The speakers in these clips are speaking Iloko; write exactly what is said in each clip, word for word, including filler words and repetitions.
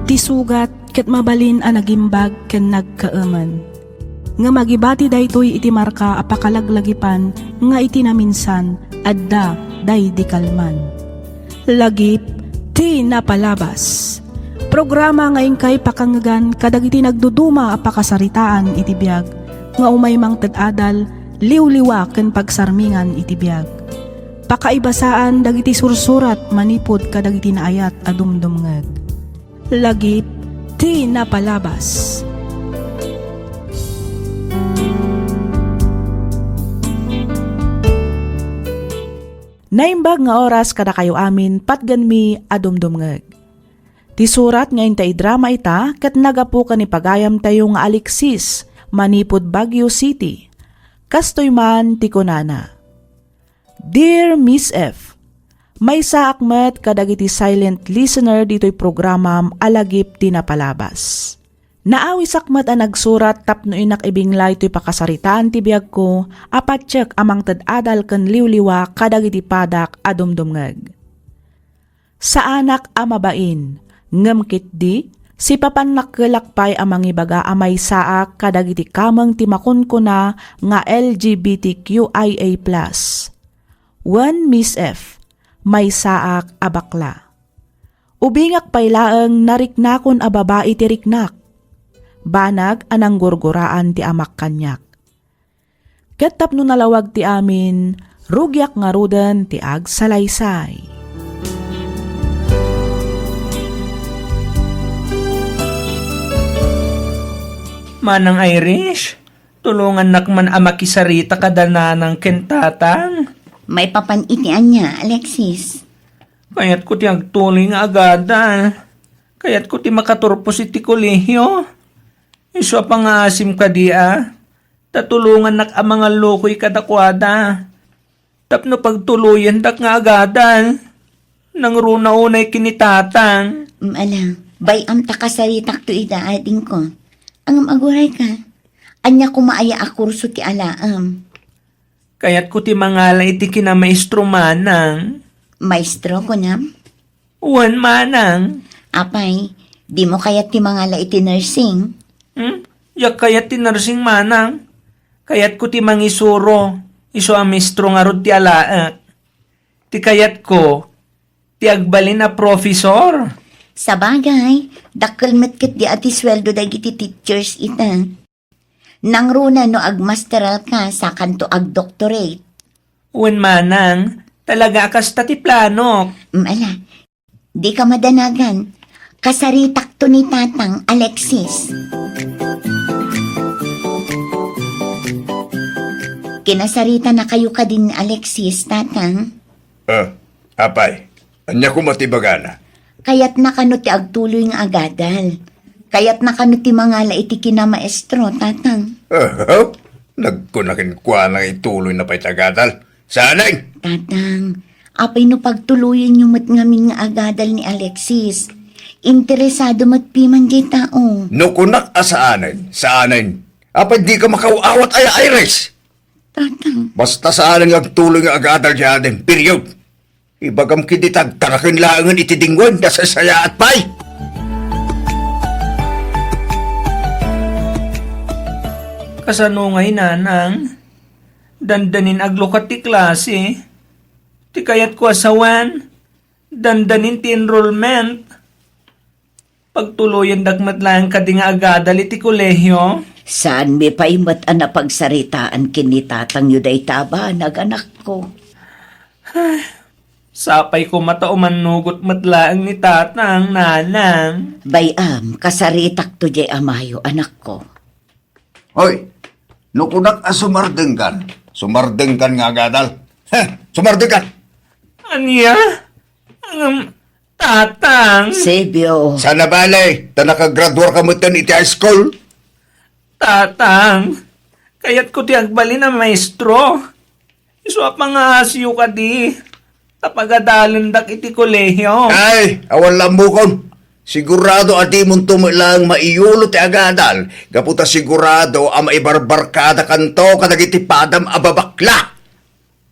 Ti sugat ket mabalin a nagimbag ken nagkaemen. Ngem agibati daytoy iti marka a pakalaglagipan nga iti naminsan, adda daydi kalman. Lagip ti napalabas. Programa nga inkay pakangngegan kadagiti nagduduma a pakasaritaan iti biag nga umay mangted adal, liwliwa ken pagsarmingan iti biag. Pakaibasaan dagiti sursurat manipud kadagiti naayat a dumdumngeg. Lagip ti napalabas. Naimbag nga oras kadakayo amin, patgenmi a dumdumngeg. Ti surat nga inta idrama ita ket nagapu ken ni pagayamtayo nga Alexis manipud Baguio City. Kastoy man ti kunana, Dear Miss F, maysaak met kadagiti silent listener ditoy programam a Lagip ti Napalabas. Naawisak met a nagsurat tapno innak ibinglay toy pakasaritaan ti biagko a patiek a mangted adal ken liwliwa kadagiti padak a dumdumngeg. Saanak a mabain, ngem ketdi, sipapannakkelak pay a mangibaga a maysaak kadagiti kameng ti makunkuna nga L G B T Q I A plus. Wen Miss F, maysaak a bakla. Ubingak pay laeng nariknakon a babai ti riknak. Banag a nanggurguraan ti amak kaniak. Ket tapno nalawag ti amin, rugiak ngaruden ti agsalaysay. Manang Irish, tulongannak man a makisarita kada nanang ken tatang. Maipapan iti ania, Alexis? Kayatko ti agtuloy nga agadal. Kayatko ti makaturpos iti kolehio. Isu a pangaasim kadi a, ta tulongannak a mangallukoy kadakuada. Tapno pagtuloyendak nga agadal. Nangruna unay ken ni tatang. Mm, ala, bay-am ta kasaritakto ida, adingko. Ngem agurayka. Ania koma aya a kurso ti alaem? Kayatko ti mangala iti kinamaestro manang. Maestro, kunam? Wen, manang. Apay, dimo kayat ti mangala iti nursing? Hmm? Diak kayat ti nursing, manang. Kayatko ti mangisuro, isu a maestro ngarud ti alaek. Ti kayatko, ti agbalin a professor. Sabagay, dakkel met ketdi a ti sueldo dagiti teachers ita. Nangruna no agmasteralka, sakanto agdoctorate. Wen manang, talaga a kasta ti planok. Mm, ala, dika madanagan. Kasaritakto ni Tatang, Alexis. Kinasaritanakayo kadin ni Alexis, Tatang? Ah, apay, ania koma ti ibagana? Kayatna kano ti agtuloy nga agadal? Kayatna kano ti mangala iti kinamaestro, Tatang? Ah, nagkuna kenkuana nga ituloyna pay ti agadal. Saanen? Tatang, apay no pagtuloyenyo met ngamin nga agadal ni Alexis? Interesado met piman diay tao. No kunak a saanen, saanen. Apay dika makaw-awat aya, Iris? Tatang. Basta saanen nga agtuloy nga agadal diay aden, period. Ibagam ketdi ta agtaraken laengen iti dingwen, nasaysayaat pay. Kasano ngay, nanang? Dandanin aglukat ti klase. Ti kayatko a sawen, dandanin ti enrollment. Pagtuloyendak met laeng kadi nga agadal iti kolehio? Saanmi pay met a napagsaritaan ken ni tatangyo dayta a banag, anakko. Ay, sapay koma ta umannugot met laeng ni tatang, nanang. Bay-am, kasaritakto diay amayo, anakko. Hoy, no kunak a sumardengkan, sumardengkan nga agadal. Heh, sumardengkan! Ania? Ngem, Tatang! Sebio. Saan a bale, ta nakagraduarka metten iti high school? Tatang, kayatko ti agbalin a maestro. Isu a pangaasiyo kadi, ta pagadalendak iti kolehio. Ay, awan la ammokon. Sigurado a dimonto met laeng maiyulo ti agadal, gapu ta sigurado a maibarbarkadakanto kadagiti padam a babakla.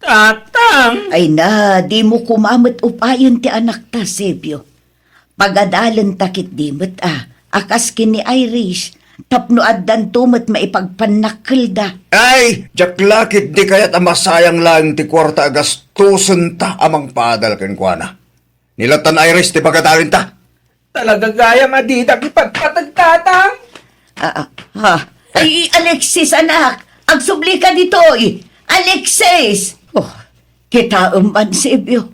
Tatang! Ay na, dimo koma met upayen ti anakta, Sebio. Pagadalenta ketdi met a, a kas ken ni Iris, tapno addanto met maipagpannakkelda. Ay, diak la ketdi kayat a masayang laeng ti kuarta a gastosenta a mangpaadal kenkuana. Ni latan Iris ti pagadalenta. Talaga gayam a didak ipatpateg, Tatang? Ah, ah, ha? Ay, Alexis, anak! Agsublika ditoy! Alexis! Oh, kitaem man, Sebio.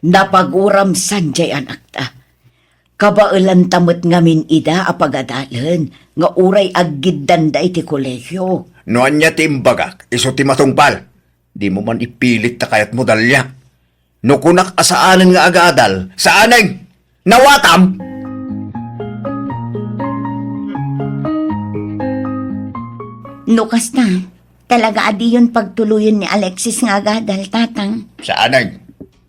Napaguram sandiay anakta. Kabaelanta met ngamin ida a pagadalen nga uray aggiddanda iti kolehio. No ania ti imbagak, isu ti matungpal. Dimo man ipilit ta kayatmo, Dalia. No kunak a saanen nga agadal, saanen! Nawatam! No kasta, talaga a diyon pagtuloyen ni Alexis nga agadal, Tatang? Saanen!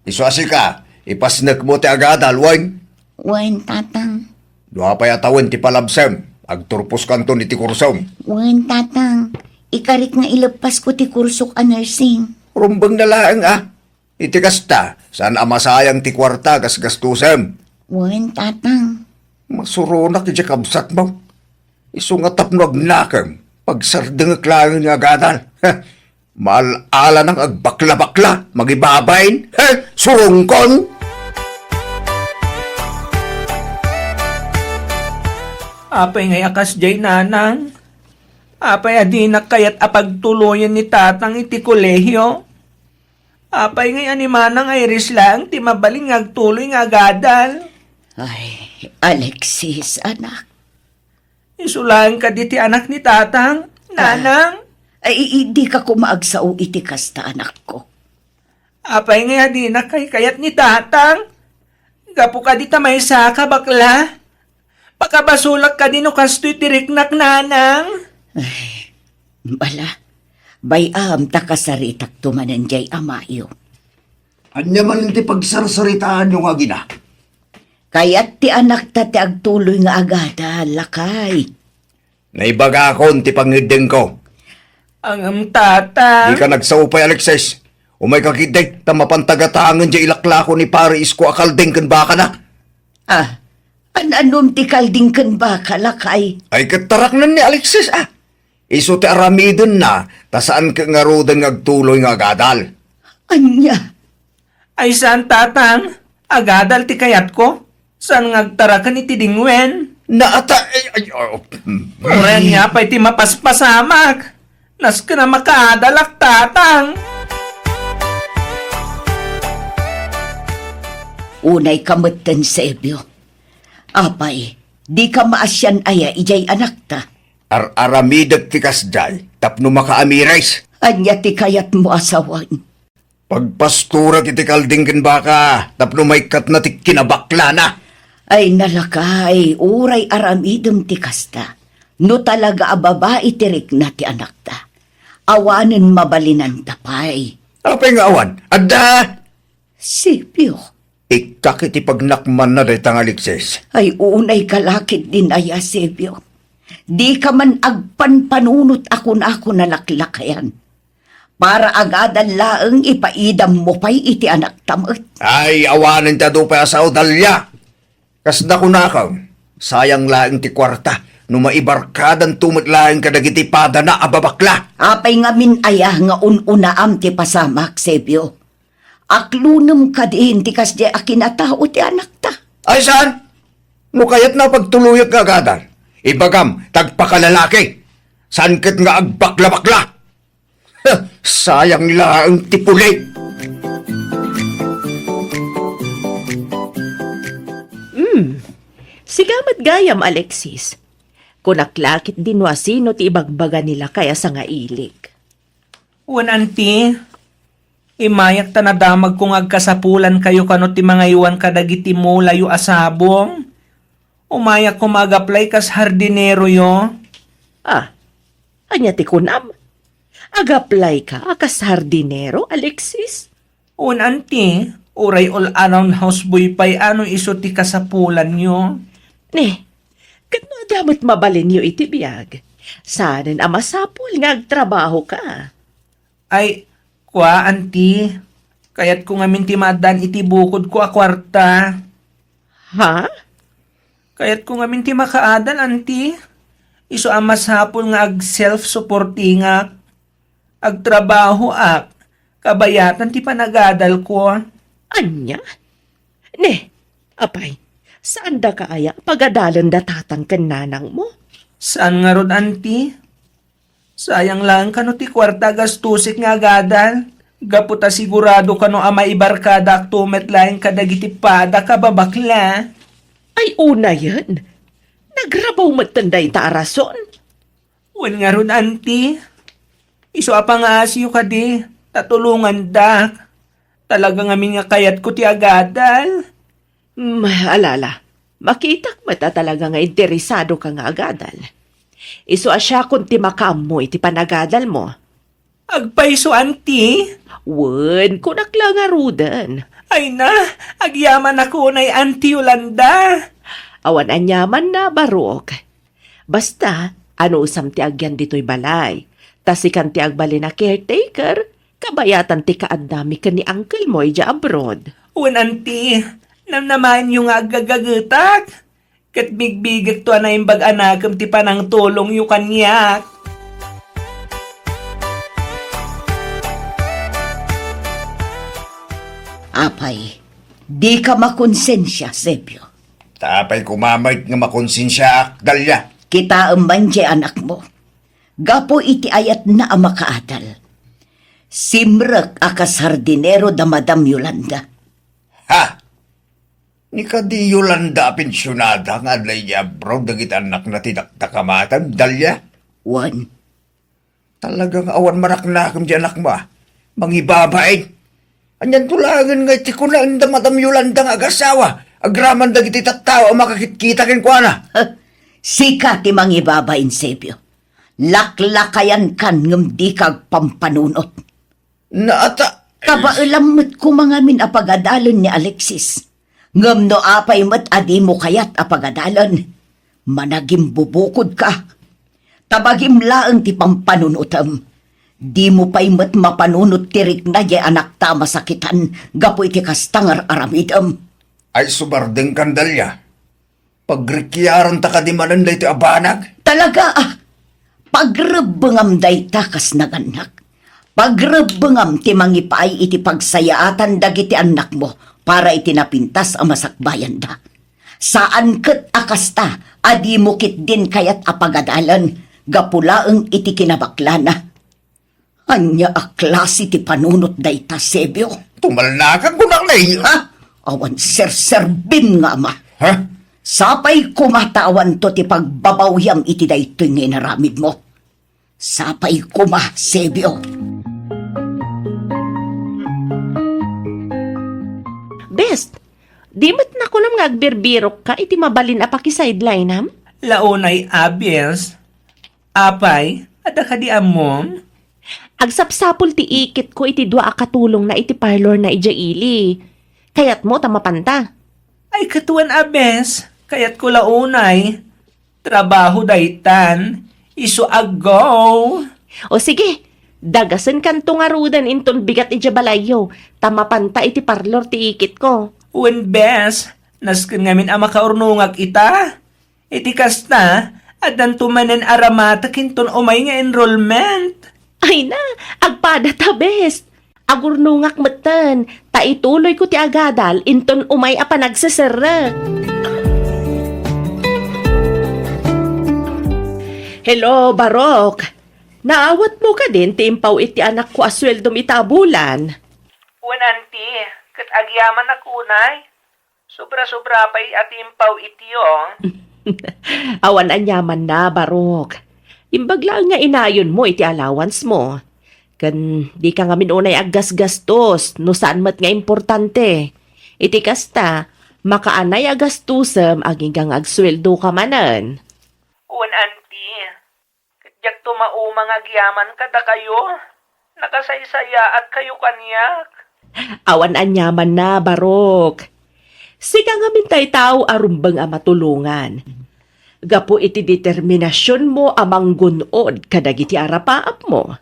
Isu a sika, ipasnekmo ti agadal, wen? Wen, Tatang. Dua pay a tawen ti palabsem, agturposkanton iti kursom. Wen, Tatang. Ikarik nga ileppasko ti kursok a nursing. Rumbeng na laeng, a. Iti kasta, saan a masayang ti kuarta a gasgastosem. Wen, Tatang. Masuronak iti kabsatmo. Isu nga tapno agnakem, pagsardengek laeng nga agadal. Maal-ala nang agbakla-bakla, magibabain, he, surungkon! Apay ngay a kasdiay, Nanang? Apay a dinak kayat a pagtuloyen ni Tatang iti kolehio? Apay ngay a ni Manang Iris laeng ti mabalin nga agtuloy nga agadal? Ay, Alexis, anak. Isu laeng kadi ti anak ni Tatang, Nanang? Ah, ay, i-, dika koma agsao iti kasta, anakko. Apay ngay a dinak kaykayat ni Tatang? Gapu kadi ta maysa ka bakla? Pakabasolak kadi no kastoy ti riknak, Nanang? Ay, bala, bay-am ta kasaritakto manen diay amayo. Ania manen ti pagsarsaritaanyo nga agina? Kayat ti anakta ti agtuloy nga agadal, lakay. Naibagakon ti pangngeddengko. Ngem, Tatang. Dika nagsao pay, Alexis. Umayka ketdi, ta mapan ta gatangen diay ilaklako ni Pare Isko a kalding ken bakana. Ah, an-anom ti kalding ken baka, lakay? Ay, ket taraknen ni Alexis, a. Isu ti aramidenna, ta saan ket ngaruden nga agtuloy nga agadal. Ania? Ay saan, Tatang, agadal ti kayatko? Saan nga agtaraken iti dingwen? Naata, ay, ay, oh, mm. Uray ania pay ti mapaspasamak? Nasken a makaadalak, Tatang. Unayka metten, Sebio. Apay, dika maasian aya idiay anakta? Ar-aramidek ti kasdiay tapno makaamiris. Ania ti kayatmo a sawen? Pagpastorek iti kalding ken baka tapno maikkatna ti kinabaklana. Ay, nalakay, uray aramidem ti kasta. No talaga a babai ti rikna ti anakta, awanen mabalinanta pay. Apay nga awan? Adda! Sipio. Ikkak iti pagnakmanna dayta nga Alexis. Ay, unayka la ketdin aya, Sipio. Dika man agpanpanunot a kunakon a laklakayan. Para agadal laeng ipaidammo pay iti anakta met. Ay, awanen ti adu pay a sao, Dalia. Kas nakunakam, sayang laeng ti kuarta no maibarkadanto met laeng kadagiti padana a babakla. Apay ngamin aya nga un-unaam ti pasamak, Sebio? Aklonem kadin ti kasdiay a kinatao ti anakta. Ay, saan? No kayatna a pagtuloyek nga agadal, ibagam, ta agpakalalaki. Saan ket nga agbaklabakla. Huh, sayang laeng ti puli. Hmm. Sika met gayam, Alexis. Kunak la ketdin no asino ti ibagbaga ni lakay a sangailig. Wen, Auntie. Immayak ta nadamagko nga agkasapulankayo kano ti mangaywan kadagiti mulayo a sabong. Umayak koma ag-apply kas hardineroyo. Ah, ania ti kunam? Ag-apply ka a kas hardinero, Alexis? Wen, Auntie, uray all-around houseboy pay a no isu ti kasapulanyo. Ne, ket no adda met mabalinyo iti biag, saanen a masapul nga agtrabaho ka. Ay, kua, Auntie, kayatko ngamin ti maaddaan iti bukodko a kuarta. Ha? Kayatko ngamin ti makaadal, Auntie. Isu a masapul nga ag-self-supportingak. Agtrabahoak. Kabayatan ti panagadalko. Ania? Ne, apay, saan daka aya a pagadalen da tatang ken nanangmo? Saan ngarud, Auntie? Sayang laeng kano ti kuarta a gastusek nga agadal, gapu ta sigurado kano a maibarkadaakto met laeng kadagiti padak a babakla. Ay, unayen, nagrabaw metten dayta a rason. Wen ngarud, Auntie, isu a pangaasiyo kadi, ta tulongandak. Talaga ngamin nga kayatko ti agadal. Hmm, ala, ala. Makitak met a talaga nga interesado ka nga agadal. Isu a siakon ti makaammo iti panagadalmo. Agpayso, Auntie? Wen, kunak la ngaruden. Ay na, agyamanak unay, Auntie Yolanda. Awan aniamanna, Barok. Basta, anusam ti agyan ditoy balay. Ta sikan ti agbalin a caretaker, kabayatan ti kaaddami ken ni uncle mo idiay abroad. Wen, Auntie, namnamaenyo nga aggagagetak. Ket bigbigekto a naimbag a nakem ti panangtulongyo kaniak. Apay, dika makonsensia, Sebio. Ta apay koma met nga makonsensiaak, Dalia? Kitaem man diay anakmo. Gapu iti ayatna a makaadal, simrek a kas hardinero da Madam Yolanda. Ha? Ni kadi Yolanda a pensionada nga adda idiay abroad dagiti annakna ti dakdakamatem, Dalia? Wen. Talaga nga awan manaknakem ti anakmo, a? Mangibabain. Anianto laengen nga iti kunaenda Madam Yolanda nga agasawa, agraman dagiti tattao a makakitkita kenkuana? Sika ti mangibabain, Sebio. Laklakayankan ngem dika agpampanunot. Naata-, Kabaelam met koma ngamin a pagadalen ni Alexis. Ngem no apay met a dimo kayat a pagadalen, managimbubukodka. Ta bagim laeng ti pampanunotem. Dimo pay met mapanunot ti rikna diay anakta a masakitan gapu iti kasta nga ar-aramidem. Ay, subardengkan, Dalia. Pagrikiaranta kadi manen daytoy a banag? Talaga, a? Pagrebbengam dayta kas nagannak. Pagrebbengam ti mangipaay iti pagsayaatan dagiti annakmo para iti napintas a masakbayanda. Saan ket a kasta a dimo ketdin kayat a pagadalen gapu laeng iti kinabaklana. Ania a klase ti panunot dayta, Sebio? Tumalnakan, kunak, Nay. Ha? Awan serserbim nga ama. Ha? Sapay koma ta awanto ti pagbabawiam iti daytoy nga inaramidmo. Sapay koma, Sebio. Bes, di met nakunam nga agbirbirokka iti mabalin a pakisidelinam? Launay a, Bes. Apay, adda kadi ammom? Agsapsapul ti ikitko iti dua a katulongna iti parlorna idiay ili. Kayatmo ta mapanta? Ay, ket wen a, Bes. Kayatko la unay. Trabaho daytan. Isu a go. O sige, dagasenkanto ngaruden inton bigat idiay balayyo, ta mapanta iti parlor ti ikitko. Wen, Bes. Nasken ngamin a makaurnongak ita. Iti kasta, addanto manen a ramatek inton umay nga enrollment. Ay na, agpada ta, Bes. Agurnongak metten, ta ituloyko ti agadal inton umay a panagseserrek. Hello, Barok. Naawatmo kadin ti impaw iti anakko a sueldom ita a bulan? Wen, Auntie, ket agyamanak unay. Sobra-sobra pay a ti impaw iti, o. Awan aniamanna, Barok. Imbag laeng nga inayonmo iti allowance mo. Ken dika ngamin unay aggasgastos no saan met nga importante. Iti kasta, makaanay a gastosem agingga nga agsueldoka manen. Wen, Auntie. Ket diakto mauma nga agyaman kadakayo. Nakasaysayaatkayo kaniak. Awan aniamanna, Barok. Sika ngamin tay tao a rumbeng a matulongan. Gapu iti determinasionmo a manggun-od kadagiti arapaapmo.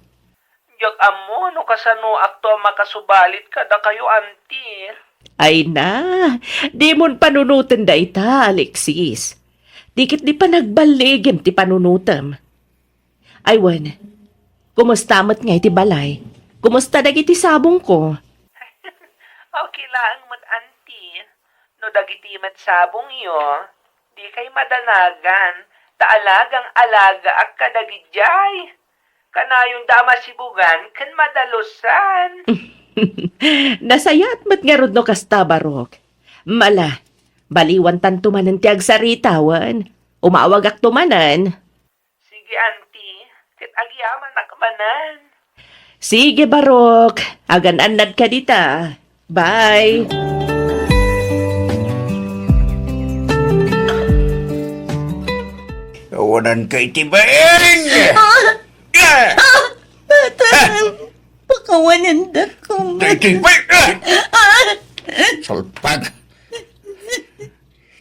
Diak ammo no kasanoakto a makasubalit kadakayo, Auntie. Ay na, dimon panunoten dayta, Alexis. Di ket di panagballigem ti panunotem. Ay wen, kumusta met ngay ti balay? Kumusta dagiti sabongko? Okay laeng met, Auntie. No dagiti met sabongyo, dikay madanagan, ta alagang-alagaak kadagidiay. Kanayonda a masibugan ken madalusan. Nasayaat met ngarud no kasta, Barok. Mala, baliwantanto manen ti agsarita wen. Umawagakto manen. Sige, Auntie. Ket agyamanak manen. Sige, Barok. Agan-annadka dita. Bye. Awanan kay ti baen! Ah! Ah! Ah! Tatang! Pakawanandakon. Tay, tay, tay, ah! Ah! Salpag!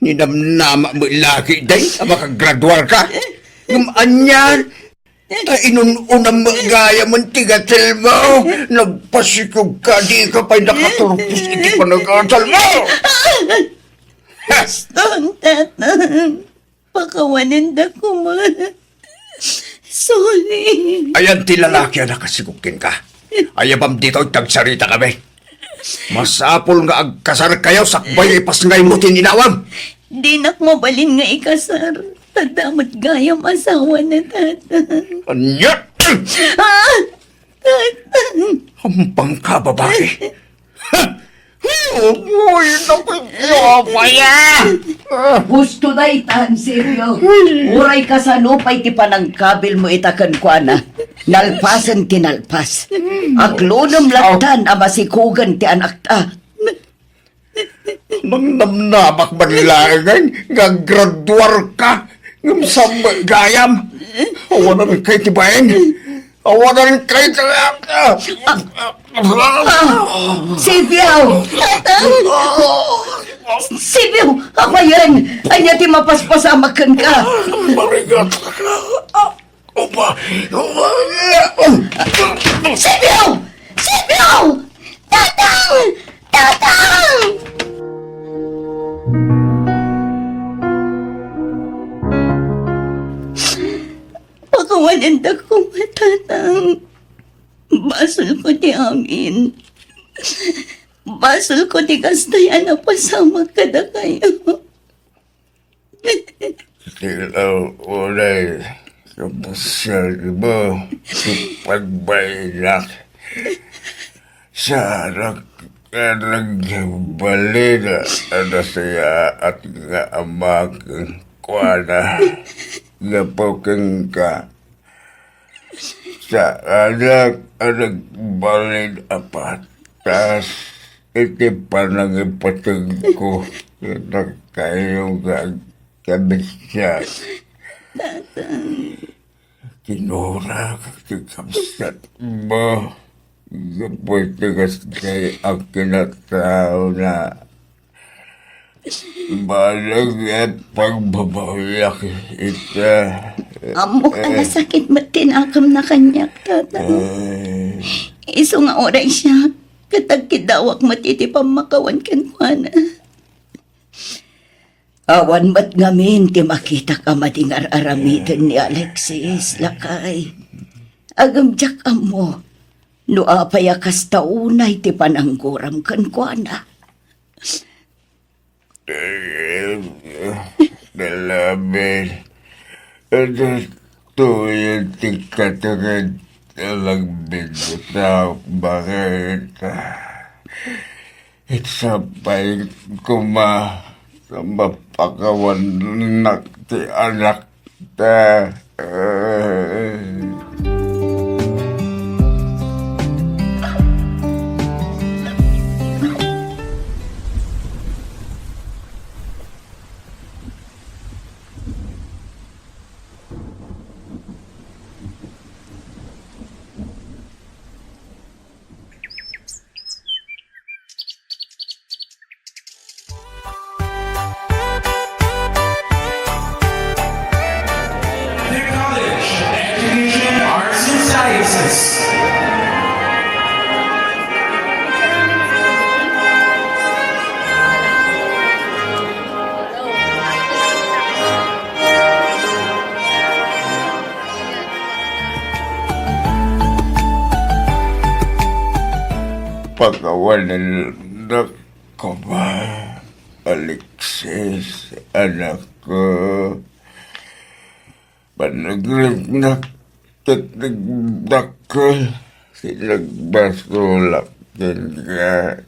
Ninamnama met laki, day, a makagraduar ka. Ngem anian, ta inun-unam met gayam ti gatil mo. Nagpasikog ka, di ka pay nakaturpos iti panag-adal mo. Baston, Tatang. Pakawanandakon. Sorry. Ayan ti lalaki a nakasikog kenka. Ayabam ditoy, tagsarita kami. Masapul nga agkasarkayo sakbay ipasngaymo ti inawam. Dinak mabalin nga ikasar. Ta adda met gayam asawa na, Tatang. Ania? Ah! Tatang! Hampang ka, babae. Ha! Uy, naku, Jehovah ya! Gusto daytan, Silvio. Uray kasano pay ti panangkabil mo ita kenkuana. Nalpasen ti nalpas. Aglunam lattan a masikugan ti anakta. Nangnamnamak man laengen nga aggraduar ka, ngem saan met gayam. Awanan kay ti baen. Awanan kay ti... Ah, Silvio! Silvio! Apayen! Ania ti mapaspasamak kenka? Marigat ka. Opa! Opa! Silvio! Silvio! Tatang! Tatang! Pakawanandakon, Tatang. Basolko ti amin. Basolko ti kastoy a napasamak kadakayo. Ti, uh, uray, kapasyal mo, ti pagbaenak. Sa anak, anak balin a nasayaat nga ama kenkuana, gapu kenka. Sa anak a nagbalin a patas iti panangipategko kadakayo nga agkabisiak. Tatang. Tinurak ti kabsatmo gapu iti kasdiay a kinataona. Baleg nga pagbabawiak ita. Ammok a nasakit met ti nakemna kaniak, Tatang. Eh. Isu nga uray siak, ket agkiddawak met iti pammakawan kenkuana. Awan met ngamin ti makitak a madi nga ar-aramiden ni Alexis, lakay. Ngem diak ammo no apay a kasta unay ti panangguram kenkuana. Dalamin, adda tuyen ti katenged a nagbinbutak baket. Iti sapay koma ta mapakawannak ti anakta. Pakawanennak koma, Alexis, anakko. Panagriknak ket nagdakkel ti nagbasolak kenka.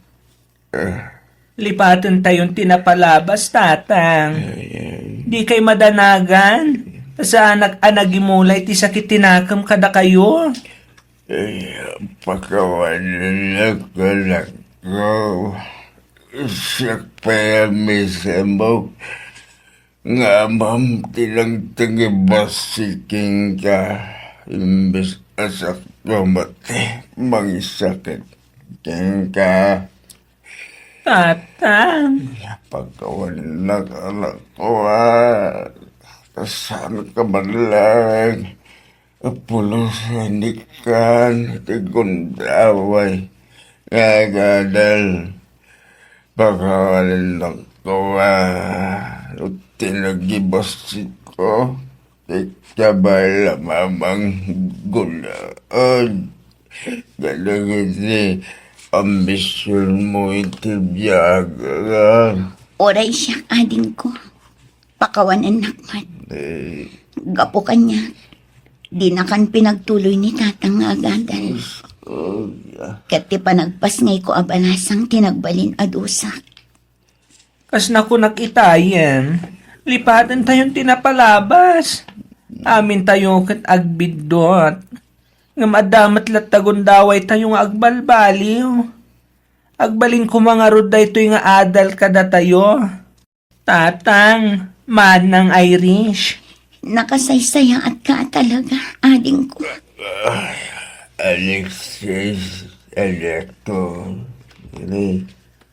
Lipatentayon ti napalabas, Tatang. Ay, ay. Dikay madanagan. Saanak a nagimulay ti sakit ti nakem kadakayo. Ay, pakawanennak, anakko. Siak pay a mismo nga amam ti nagtengibas kenka, imbes a siak met ti mangisakit kenka. Tatang. Pakawanennak, anakko, a. Saan ka man laeng a pulos a nikkan ti gundaway nga agadal. Pakawanennak, a. No ti nagibasitko, ti kabay a mamanggunaed kadagiti ambisionmo iti biag, a. Uray siak, adingko. Pakawanennak met. Eh. Gapu kaniak, dinakan pinagtuloy ni Tatang nga agadal. Oh, yeah. Ket ti panagpasngayko a balasang ti nagbalin a dusak. Kas nakunak itayen, lipatentayon ti napalabas. Amintayo ket agbiddut. Ngem adda met latta gundawaytayo nga agbalbaliw. Agbalin koma ngarud daytoy nga adal kadatayo. Tatang, Manang Irish. Nakasaysayaatka a talaga, adingko. Alexis, anakko.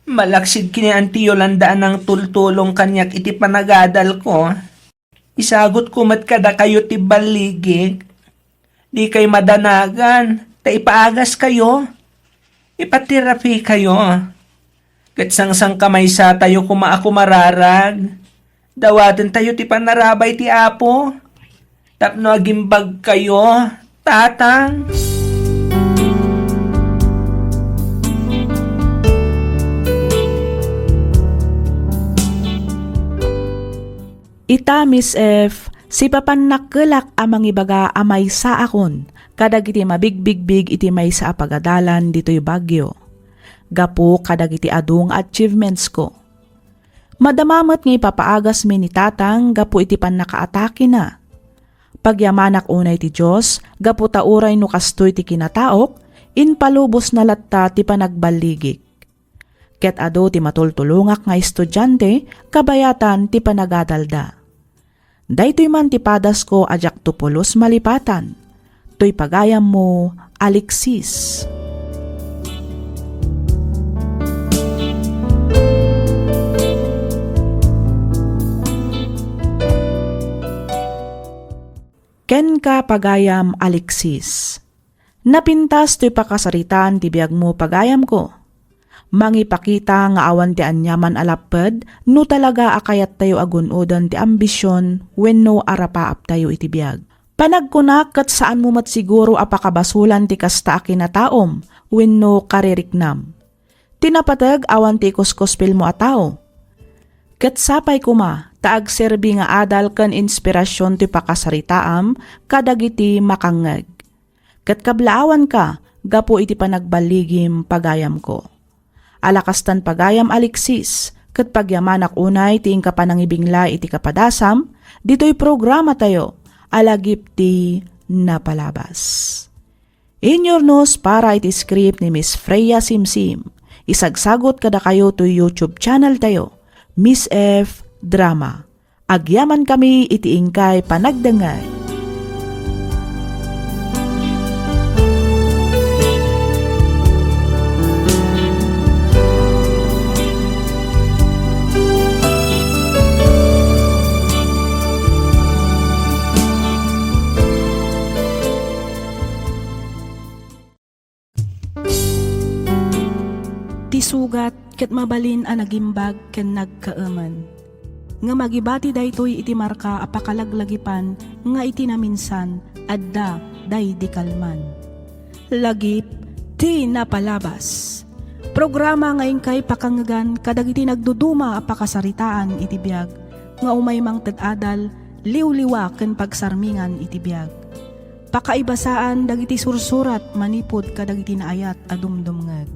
Malaksid ken ni Auntie Yolanda a nangtultulong kaniak iti panagadalko. Isagutko met kadakayo ti balligik. Dikay madanagan, ta ipaagaskayo. Ipaterapikayo. Ket sangsangkamaysatayo koma a kumararag. Dawatentayo ti panarabay ti Apo tapno agimbagkayo, Tatang. Ita, Miss F, sipapan nakkelak a mangibaga a maysaakon kadagiti mabigbigbig iti maysa a pagadalan ditoy Baguio, gapu kadagiti adu nga achievementsko. Madama met nga ipapaagasmi ni Tatang gapu iti pannakaatakena. Pagyamanak unay ti Dios, gapu ta uray no kastoy ti kinataok, impalubosna latta ti panagballigik. Ket adu ti matultulongak nga estudiante kabayatan ti panagadalda. Daytoy man ti padasko a diakto pulos malipatan. Toy pagayammo, Alexis. Kenka, pagayam Alexis. Napintas toy pakasaritaan ti biagmo, pagayamko. Mangipakita nga awan ti aniaman a lapped no talaga a kayattayo a gun-oden ti ambision wenno arapaaptayo iti biag. Panagkunak ket saanmo met siguro a pakabasolan ti kasta a kinataom wenno kaririknam. Ti napateg, awan ti ikuskuspilmo a tao. Ket sapay koma ta agserbi nga adal ken inspirasion ti pakasaritaam kadagiti makangngeg. Ket kablaawanka gapu iti panagballigim, pagayamko. Ala kastan, pagayam Alexis, ket pagyamanak unay ti inka panangibinglay iti kapadasam ditoy programatayo a Lagip ti Napalabas. Inyurnos para iti script ni Miss Freya Simsim. Isagsagut kadakayo toy YouTube channel tayo, Miss F Drama. Agyamankami iti inkay panagdengngeg. Ti sugat ket mabalin a nagimbag ken nagkaemen. Ngem agibati daytoy iti marka a pakalaglagipan nga iti naminsan adda daydi kalman. Lagip ti Napalabas. Programa nga inkay pakangngegan kadagiti nagduduma a pakasaritaan iti biag, nga umay mangted adal, liwliwa ken pagsarmingan iti biag. Pakaibasaan dagiti sursurat manipud kadagiti naayat a dumdumngeg.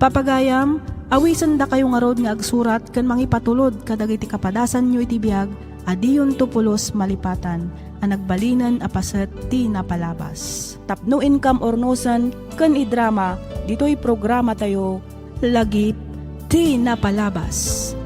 Papagayam, awisendakayo ngarud nga agsurat ken mangipatulod kadagiti kapadasanyo iti biag a diyonto pulos malipatan a nagbalinen a paset ti napalabas. Tapno inkam urnosen ken idrama ditoy programatayo, Lagip ti Napalabas.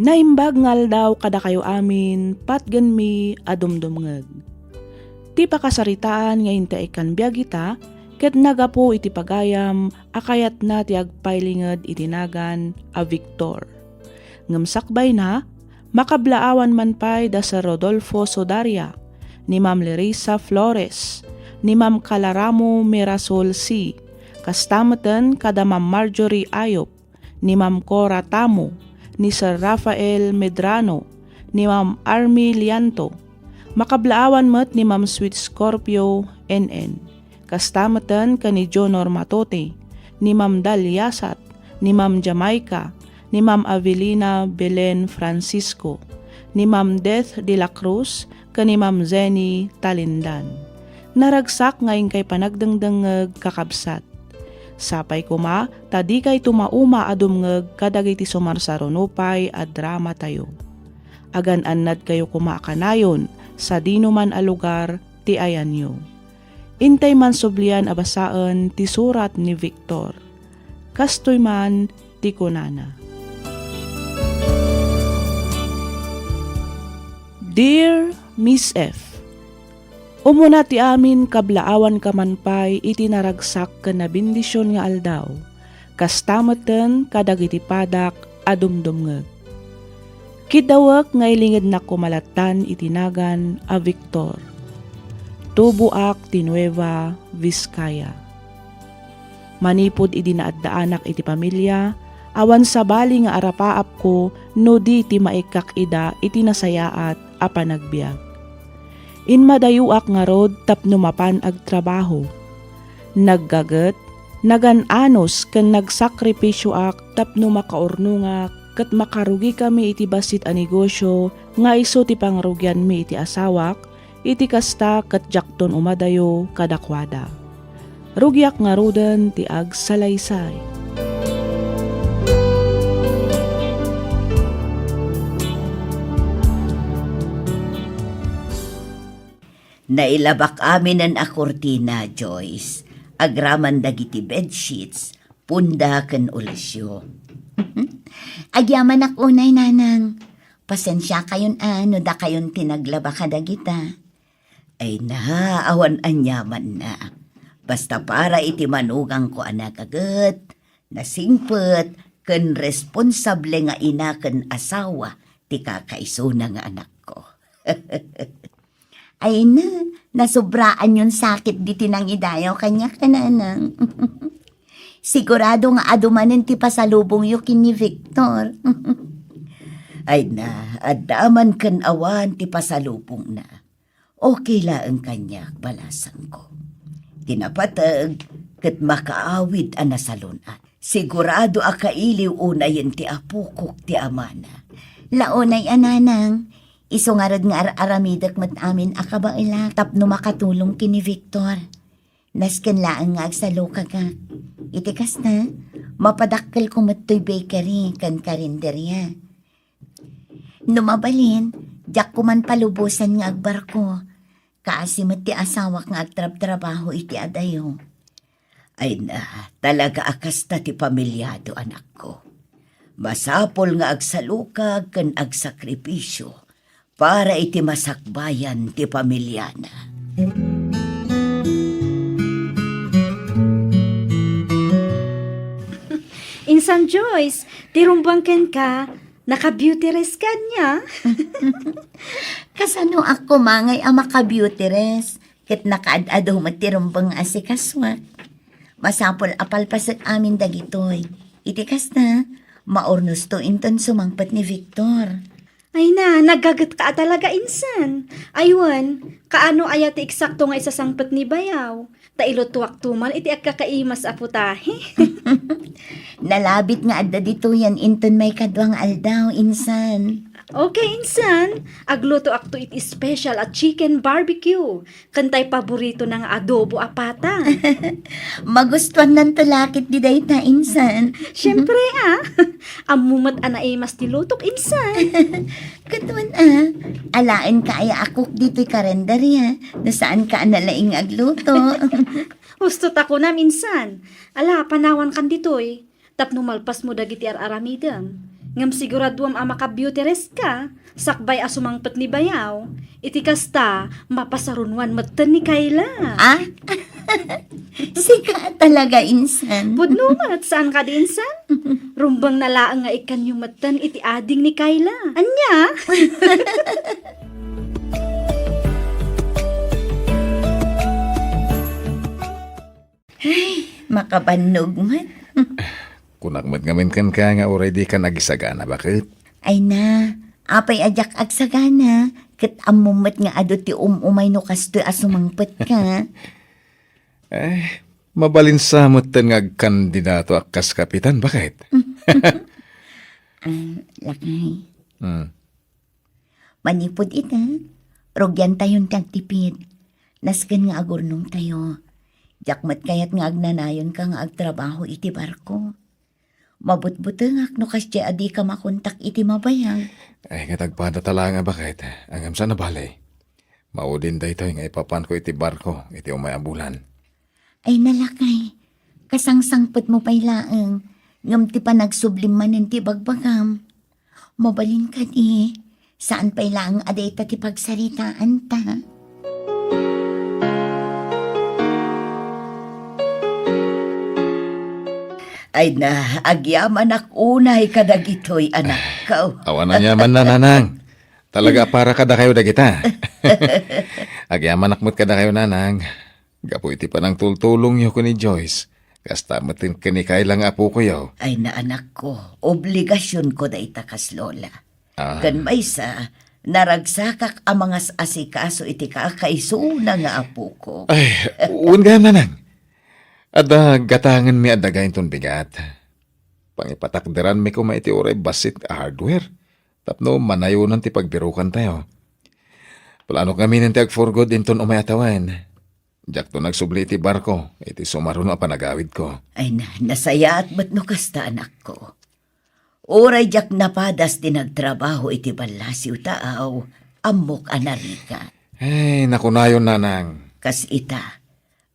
Naimbag nga aldaw kadakayo amin, patgenmi a dumdumngeg. Ti pakasaritaan nga intay ikkan biag ita, ket nagapu iti pagayam a kayatna ti agpailinged iti nagan a Victor. Ngem sakbayna, makablaawan man pay da Sir Rodolfo Sodaria, ni Ma'am Larissa Flores, ni Ma'am Calaramo Mirasol C, kasta meten kada Ma'am Marjorie Ayop, ni Ma'am Cora Tamo, ni Sir Rafael Medrano, ni Ma'am Army Lianto. Makablaawan met ni Ma'am Sweet Scorpio N N. Kasta meten ken ni Jonor Matote, ni Ma'am Dal Yasat, ni Ma'am Jamaica, ni Ma'am Avelina Belen Francisco, ni Ma'am Death de la Cruz, ken ni Ma'am Zenny Talindan. Naragsak nga inkay panagdengdengngeg, kakabsat. Sapay koma ta dikayto mauma a dumngeg kadagiti sumarsaruno nupay a dramatayo. Agan-annadkayo koma a kanayon sadinoman a lugar ti ayanyo. Intay man sublian a basaen ti surat ni Victor. Kastoy man ti kunana. Dear Miss F, Umuna ti amin, kablaawanka man pay iti naragsak ken nabendision nga aldaw, kasta metten kadagiti padak a dumdumngeg. Kiddawek nga ilingednak koma lattan iti nagan a Victor. Tuboak ti Nueva Vizcaya. Manipud idi naaddaanak iti pamilia, awan sabali nga arapaapko no di ti maikkak ida iti nasayaat a panagbiag. Immadayoak ngarud tapno mapan agtrabaho. Naggaget, nagan-anos ken nagsakripisioak tapno makaurnongak ket makarugikami iti bassit a negosio nga isu ti pangrugianmi iti asawak, iti kasta ket diakton umadayo kadakuada. Rugiak ngaruden ti agsalaysay. Nailabak aminen a kurtina, Joyce, agraman dagiti bedsheets, punda ken ulisyo. Agyamanak unay, Nanang. Pasensiakayon a no dakayon ti naglaba kadagita. Ay na, awan aniamanna. Basta para iti manugangko a nagaget, nasingpet, ken responsable nga ina ken asawa ti kakaisuna nga anakko. Ay na, nasobraanyon sakit diti nangidayaw kaniak, Nanang. Sigurado nga adu manen ti pasalubongyo ken ni Victor. Ay na, adda man ken awan ti pasalubongna. Okay laeng kaniak, balasangko. Ti napateg ket makaawid a nasalun-at. Sigurado a kailiw unayen ti apokok ti amana. Launay a, Nanang, isu ngarud nga ar-aramidek met amin a kabaelak tapno makatulong ken ni Victor. Nasken laeng nga agsalukagak. Iti kasta, mapadakkelko met toy bakery ken karinderia. No mabalin, diakko man palubosan nga agbarko. Kaasi met ti asawak nga agtrabtrabaho iti adayo. Ay na, talaga a kasta ti pamiliado, anakko. Masapul nga agsalukag ken agsakripisio para iti masakbayan ti pamiliana. Insan Joyce, ti rumbeng kenka, naka-beauty rest ka ania? Kasanoak koma ngay a maka-beauty rest, ket nakaad-adu met ti rumbeng nga asikasuak. Masapul a palpasek amin dagitoy. Iti kasta, maurnosto inton sumangpet ni Victor. Ay na, nagagetka a talaga, insan. Aywan, kaano aya ti eksakto nga isasangpet ni bayaw? Ta ilutuak tumal iti agkakaimas a putahe. Nalabit nga adda ditoyen inton maikadua nga aldaw, insan. Okay, insan. Aglutoakto iti special a chicken barbecue. Ken tay paboritona nga adobo a pata. Magustuannanto la ketdi dayta, insan. Siempre, ah. Ammo met a naimas ti lutok, insan. Ket wen, ah, alaenka aya a cook ditoy karinderya, no saanka a nalaing nga agluto. Husto ta kunam, insan. Ala, panawankan ditoy. Tapno malpasmo dagiti ar-aramidem. Ngem siguraduem a maka-beauty rest ka, sakbay a sumangpet ni bayaw. Iti kasta, mapasarunoan metten ni Kayla. Ah? Sika talaga, insan. Pudno met, saan kadi, insan? Rumbengna laeng nga ikkanyo metten iti ading ni Kayla. Ania? Ay, makabannog met. Kunak met ngamin kenka nga uray dikan agisagana, baket? Ay na, apay a diak agsagana, ket ammom met nga adu ti um-umay no kastoy a sumangpetka. Eh, mabalin sa metten nga agkandidato a kas kapitan, baket? Ah, lakay. Hmm. Manipud ita, rugiantayon ti agtipid. Nasken nga agurnongtayo. Diak met kayat nga agnanayonka nga agtrabaho iti barko. Mabutbutengak no kasdiay a dika makontak iti mabayag. Ay, ket agpadata laeng a baket. Ngem saan a bale. Maudin daytoy nga ipapanko iti barko iti umay a bulan. Ay, nalakay, kasangsangpetmo pay laeng, ngem ti panagsublim manen ti ibagbagam. Mabalin kadi, saan pay laeng a dayta ti pagsaritaanta. Ay na, agyamanak unay kadagitoy, anakko. Awan aniaman, nanang. Talaga a para kadakayo dagita. Agyamanak met kadakayo, nanang. Gapu iti panangtultulongyo ken ni Joyce, kasta met ken ni Kayla nga apokoyo. Ay na, anakko, obligasionko dayta kas lola. Ah. Ken maysa, naragsakak a mangas-asikaso iti kakaisuna nga apoko. Ay, wen gayam, nanang. Adda gatangenmi a daga inton bigat. Pangipatakderanmi koma iti uray bassit a hardware tapno manayonan ti pagbirukantayo. Planok ngaminen ti agpurgod inton umay a tawen. Diakto nagsubli iti barko iti sumaruno a panagawidko. Ay na, nasayaat met no kasta, anakko. Uray diak napadas ti nagtrabaho iti ballasiw ta aw, ammok a narigat. Ay, nakunayon, nanang. Kas ita,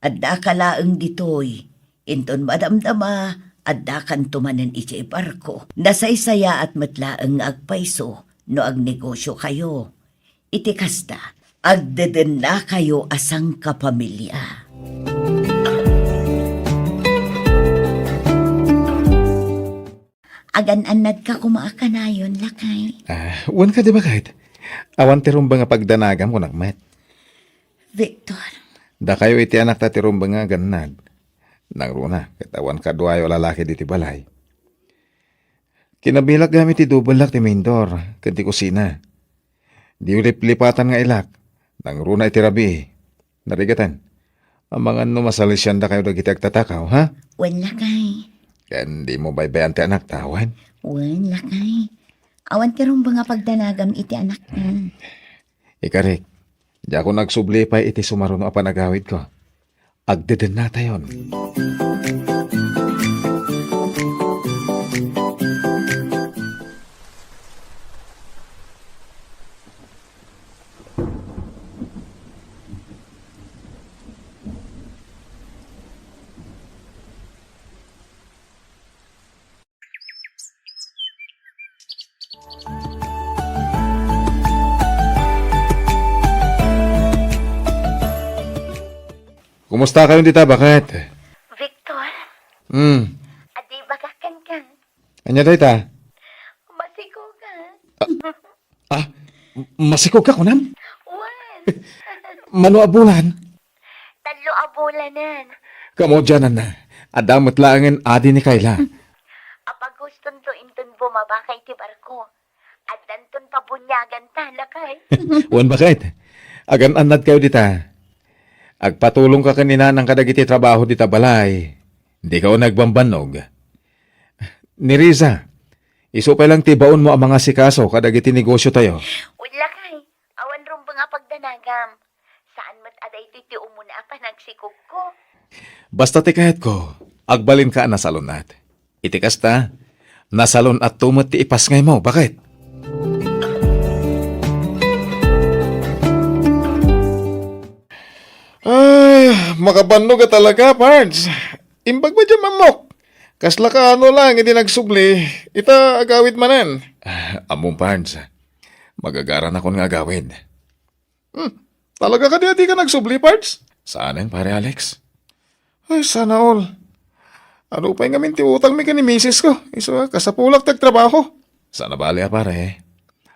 addaka laeng ditoy, inton madamdama, addakanto manen idiay barko. Nasaysayaat met laeng nga agpayso no agnegosiokayo. Iti kasta, agdedennakayo a sangkapamilia. Agan-annadka koma a kanayon, lakay. Ah, wen kadi, baket? Awan ti rumbeng a pagdanagam, kunak met. Victor. Dakayo iti anakta ti rumbeng nga agannad. Nangruna, ket awan kaduayo a lalaki diti balay. Kinabilak gayam iti double lock ti main door ken ti kusina. Diyo liplipatan nga ilak. Nangruna iti rabii. Narigaten. Amangan no masalisiandakayo dagiti agtatakaw, ha? Wen, lakay. Ken dimo baybay-an ti anakta, wen? Wen, lakay. Awan ti rumbeng a pagdanagam iti anakta. Ikarik, diakon agsubli pay iti sumaruno a panagawidko. Agdedennatayon. Kumusta kayo dita, baket? Victor? Hmm. Adi, bagak kenka. Ania dayta? Masikog ka. Ah, masikog ka, kunam? Wen. Mano a bulan? Tallo a bulanen. Kamudianan na. Adda met laengen adi ni Kayla. Apag gustonto inton bumabaka iti barko. Addanton pabuniaganta, lakay. Wen, baket. Agan-annadkayo dita. Agpatulongka ken ni Nanang kadagiti trabaho dita balay. Dika unay agbambannog. Ni Riza, isu pay lang ti baonmo a mangasikaso kadagiti negosiotayo. Wen, lakay. Awan rumbeng a pagdanagam. Saan met a daytoy ti umuna a panagsikogko. Basta ti kayatko, agbalinka a nasalun-at. Iti kasta, nasalun-atto met ti ipasngaymo, baket? Ay, makabannog a talaga, Pards. Imbag met diay ammok. Kasla kaano lang iti nagsubli, ita agawid manen. Ah, ammom, Pards. Magagaranakon nga agawid. Hmm, talaga kadi a dika nagsubli, Pards? Saanen, Pare Alex. Ay, sana all. Adu pay ngamin ti utangmi ken ni misis ko. Isu a, kasapulak ti agtrabaho. Sana bali a, pare.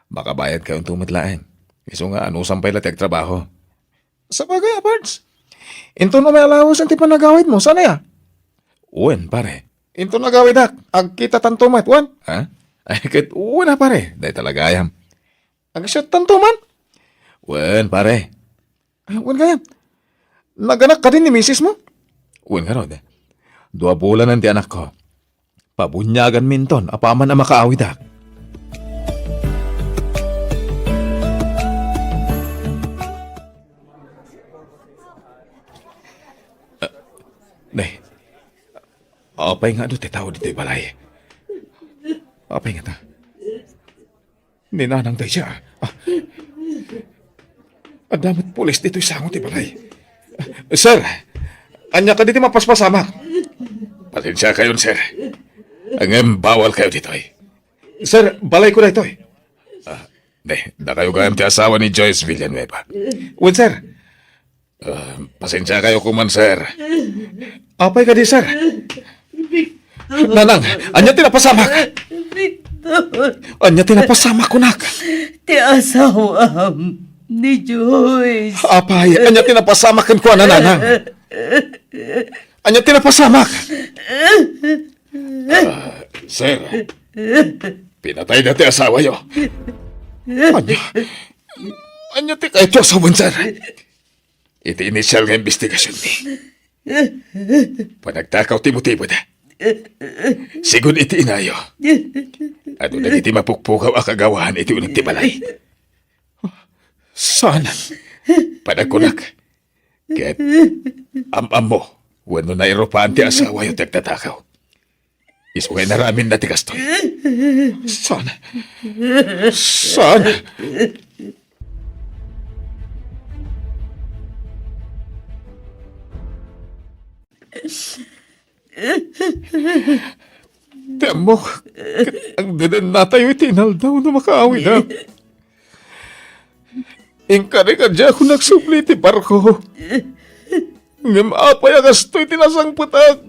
Makabayadkayonto met laeng. Isu nga, anusam pay la ti agtrabaho. Sabagay a, Pards. Inton umay allowance ti panagawidmo, saan aya? Wen, pare. Inton agawidak, agkitatanto met, wen? Ha? Ay, ket wen a, pare. Dayta la gayam. Agsiattanto man? Wen, pare. Ah, wen gayam. Naganak kadi ni misismo? Wen garud. Dua bulanen ti anakko. Pabuniaganminton apaman a makaawidak. Ah, ne. Apay nga adu ti tao ditoy balay? Apay ngata? Ni Nanang dayta. Ah. Adda met pulis ditoy sango ti balay. Sir, ania kadi ti mapaspasamak? Pasensiakayon, sir. Ngem bawalkayo ditoy. Sir, balayko daytoy. Ah, ne, dakayo gayam ti asawa ni Joyce Villanueva. Wen, sir. Ah, pasensiakayo koma, sir. Apay kadi, sir? Nanang, ania ti napasamak? Victor. Ania ti napasamak, kunak? Ti asawam ni Joyce. Apay, ania ti napasamak kenkuana, Nanang? Ania ti napasamak? Ah, sir, pinatayda ti asawayo. Ania? Ania ti kayatyo a sawen, sir? Iti initial nga investigasionmi, panagtakaw ti motibona. Sigun iti inayo, adu dagiti mapukpukaw a kagawaan iti uneg ti balay. Saan? Panagkunak. Ket am-ammo wenno nairupaan ti asawayo ti agtatakaw. Isu nga inaraminna ti kastoy. Saan? Saan? Ti ammok, ket agdedennatayo iti inaldaw no makaawidak. Inkari kadi a diak nagsubli iti barko. Ngem apay a kastoy ti nasangpetak?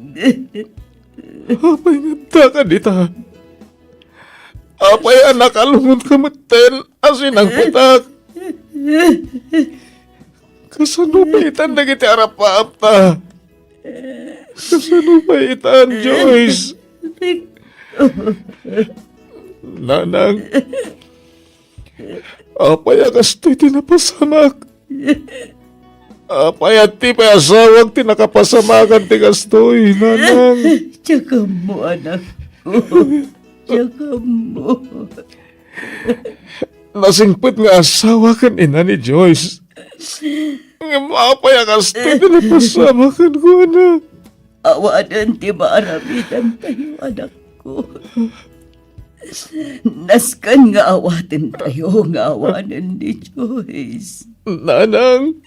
Apay nga adda kadita? Apay a nakalungonka metten a sinangpetak? Kasano pay itan dagiti arap-apta? Kasano pay itan, Joyce? Nanang, apay a kastoy ti napasamak? Apay a ti pay asawak ti nakapasamakan ti kastoy, Nanang? Diak ammo, anakko. Diak ammo. Nasingpet nga asawa ken ina ni Joyce. Ngem apay a kastoy ti napasamak kenkuana? Awanen ti maaramidantayo, anakko. Nasken nga awatentayo nga awanen ni Joyce. Nanang.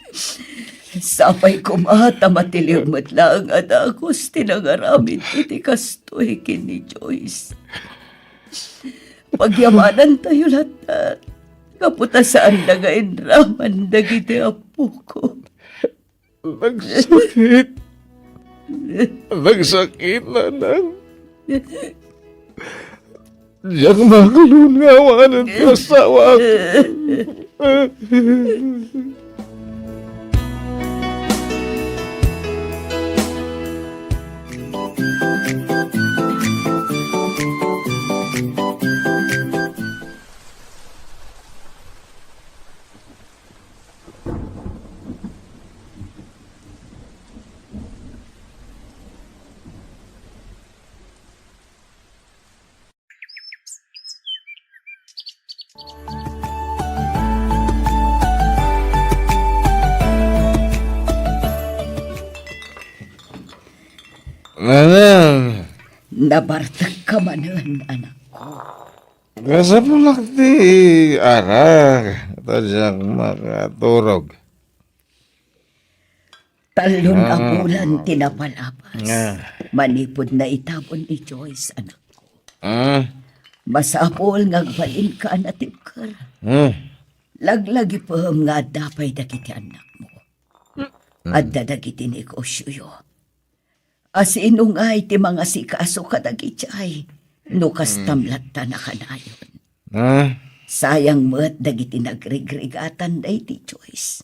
Sapay koma ta matiliw met laeng a dagus ti nangaramid iti kastoy ken ni Joyce. Pagyamanantayo latta, gapu ta saanda nga inraman dagiti appoko. Nagsakit. Nagsakit, Nanang. Diak makalun nga awanen ti asawak. Nanang! Nabartek ka manen, anakko. Kasapulak ti arak, ta diak makaturog. Talon a Ah. bulan ti napalabas. Ah. Manipud naitabon ni Joyce, anakko. Ah. Masapul nga agbalinka a natibker. Ah. Laglagipem nga adda pay dagiti annakmo. Mm. Adda dagiti negosioyo. Asino ngay ti mangasikaso kadagiti ay no kastam Mm. latta nakanayon? Ah. Sayang met dagiti nagrigrigatan daydi Joyce.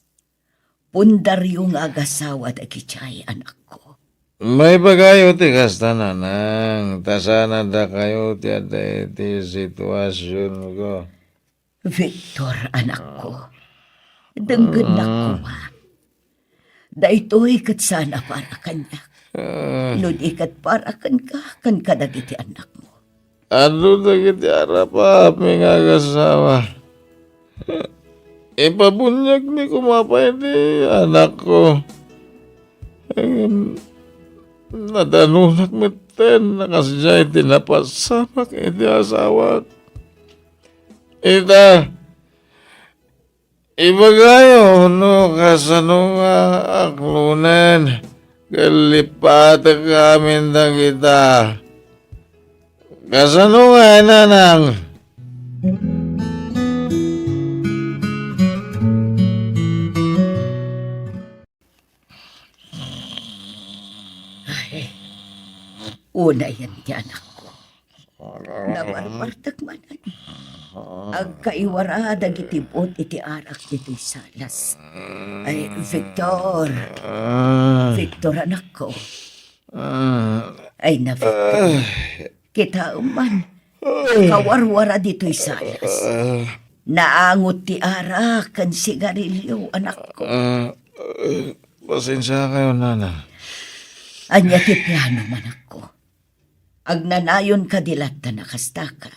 Pundario nga agasawa dagiti ay anakko. Maibagayo ti kasta, nanang, ta saan a dakayo ti adda iti situasionko. Victor, anakko, denggennak Ah. koma. Daytoy ket saan a para kaniak. Ah. No di ket para kenka, ken kadagiti annakmo. Adu dagiti arapaapmi nga agasawa. Ipabuniagmi koma pay ti anakko. Ngem nadanonak metten a kasdiay ti napasamak iti asawak. Ita, ibagayo no kasano nga aklonen ken lipatek amin dagita. Kasano nga, nanang? Ay, unayen ti anakko. Nabarbartek manen. Agkaiwara dagiti buot iti arak ditoy salas. Ay, Victor. Ah. Victor, anakko. Ah. Ay, na, Victor. Ah. Kitaem man. Ay. Kawarwara ditoy salas. Ah. Naangot ti arak ken sigarilio, anakko. Ah, ah, pasensiakayo, nana. Ania ti plano, manakko? Agnanayon kadi latta a kastaka?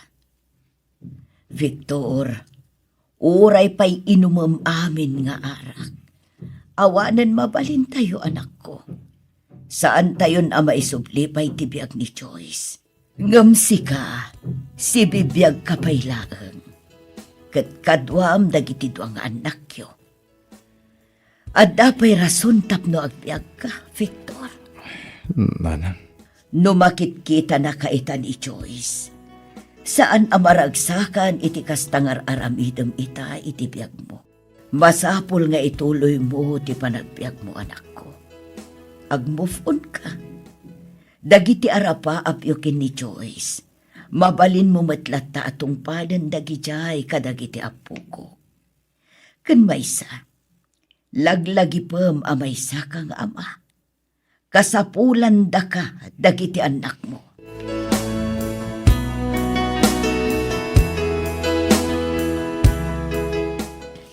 Victor, uray pay inumem amin nga arak, awanen mabalintayo, anakko. Saantayon a maisubli pay ti biag ni Joyce. Ngem sika, sibibiagka pay laeng, ket kaduam dagiti dua nga annakyo. Adda pay rason tapno agbiagka, Victor. Nanang. No makitkitanaka ita ni Joyce, saan a maragsakan iti kasta nga ar-aramidem ita iti biagmo. Masapul nga ituloymo ti panagbiagmo, anakko. Ag-move on ka. Dagiti arapaapyo ken ni Joyce, mabalinmo met latta a tungpaden dagidiay kadagiti appoko. Ken maysa, laglagipem a maysaka nga ama. Kasapulandaka dagiti annakmo.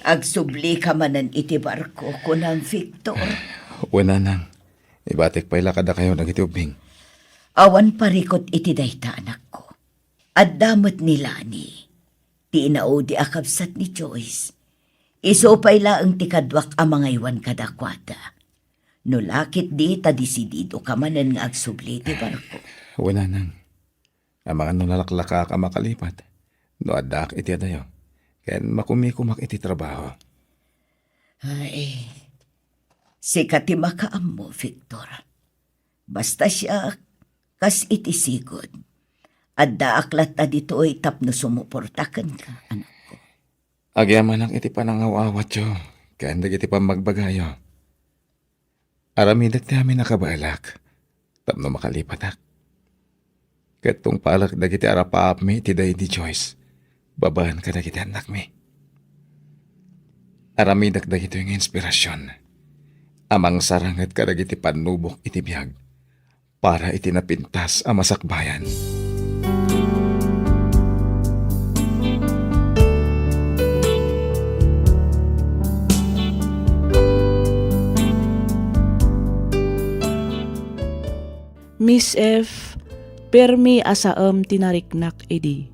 Agsublika manen iti barko, kunam, Victor. Wen, nanang, ibatek pay la kadakayo dagiti ubbing. Awan parikut iti dayta, anakko. Adda met ni Lani, ti inaudi a kabsat ni Joyce. Isu pay laeng ti kaduak a mangaywan kadakuada. No la ketdi ta desididoka manen nga agsubli iti barko. Wen, nanang. Amangan no nalaklakaak a makalipat, no addaak iti adayo, ken makumikomak iti trabaho. Ay, sika ti makaammo, Victor. Basta siak, kas iti sigud, addaak latta ditoy tapno sumuporta kenka, anakko. Agyamanak iti panangaw-awatyo ken dagiti pammagbagayo. Aramidek ti amin a kabaelak tapno makalipatak. Ket tungpalek dagiti arapaapmi iti daydi Joyce babaen kadagiti annakmi. Aramidek dagitoy nga inspirasion a mangsaranget kadagiti pannubok iti biag para iti napintas a masakbayan. Miss F, permi a saem ti nariknak idi.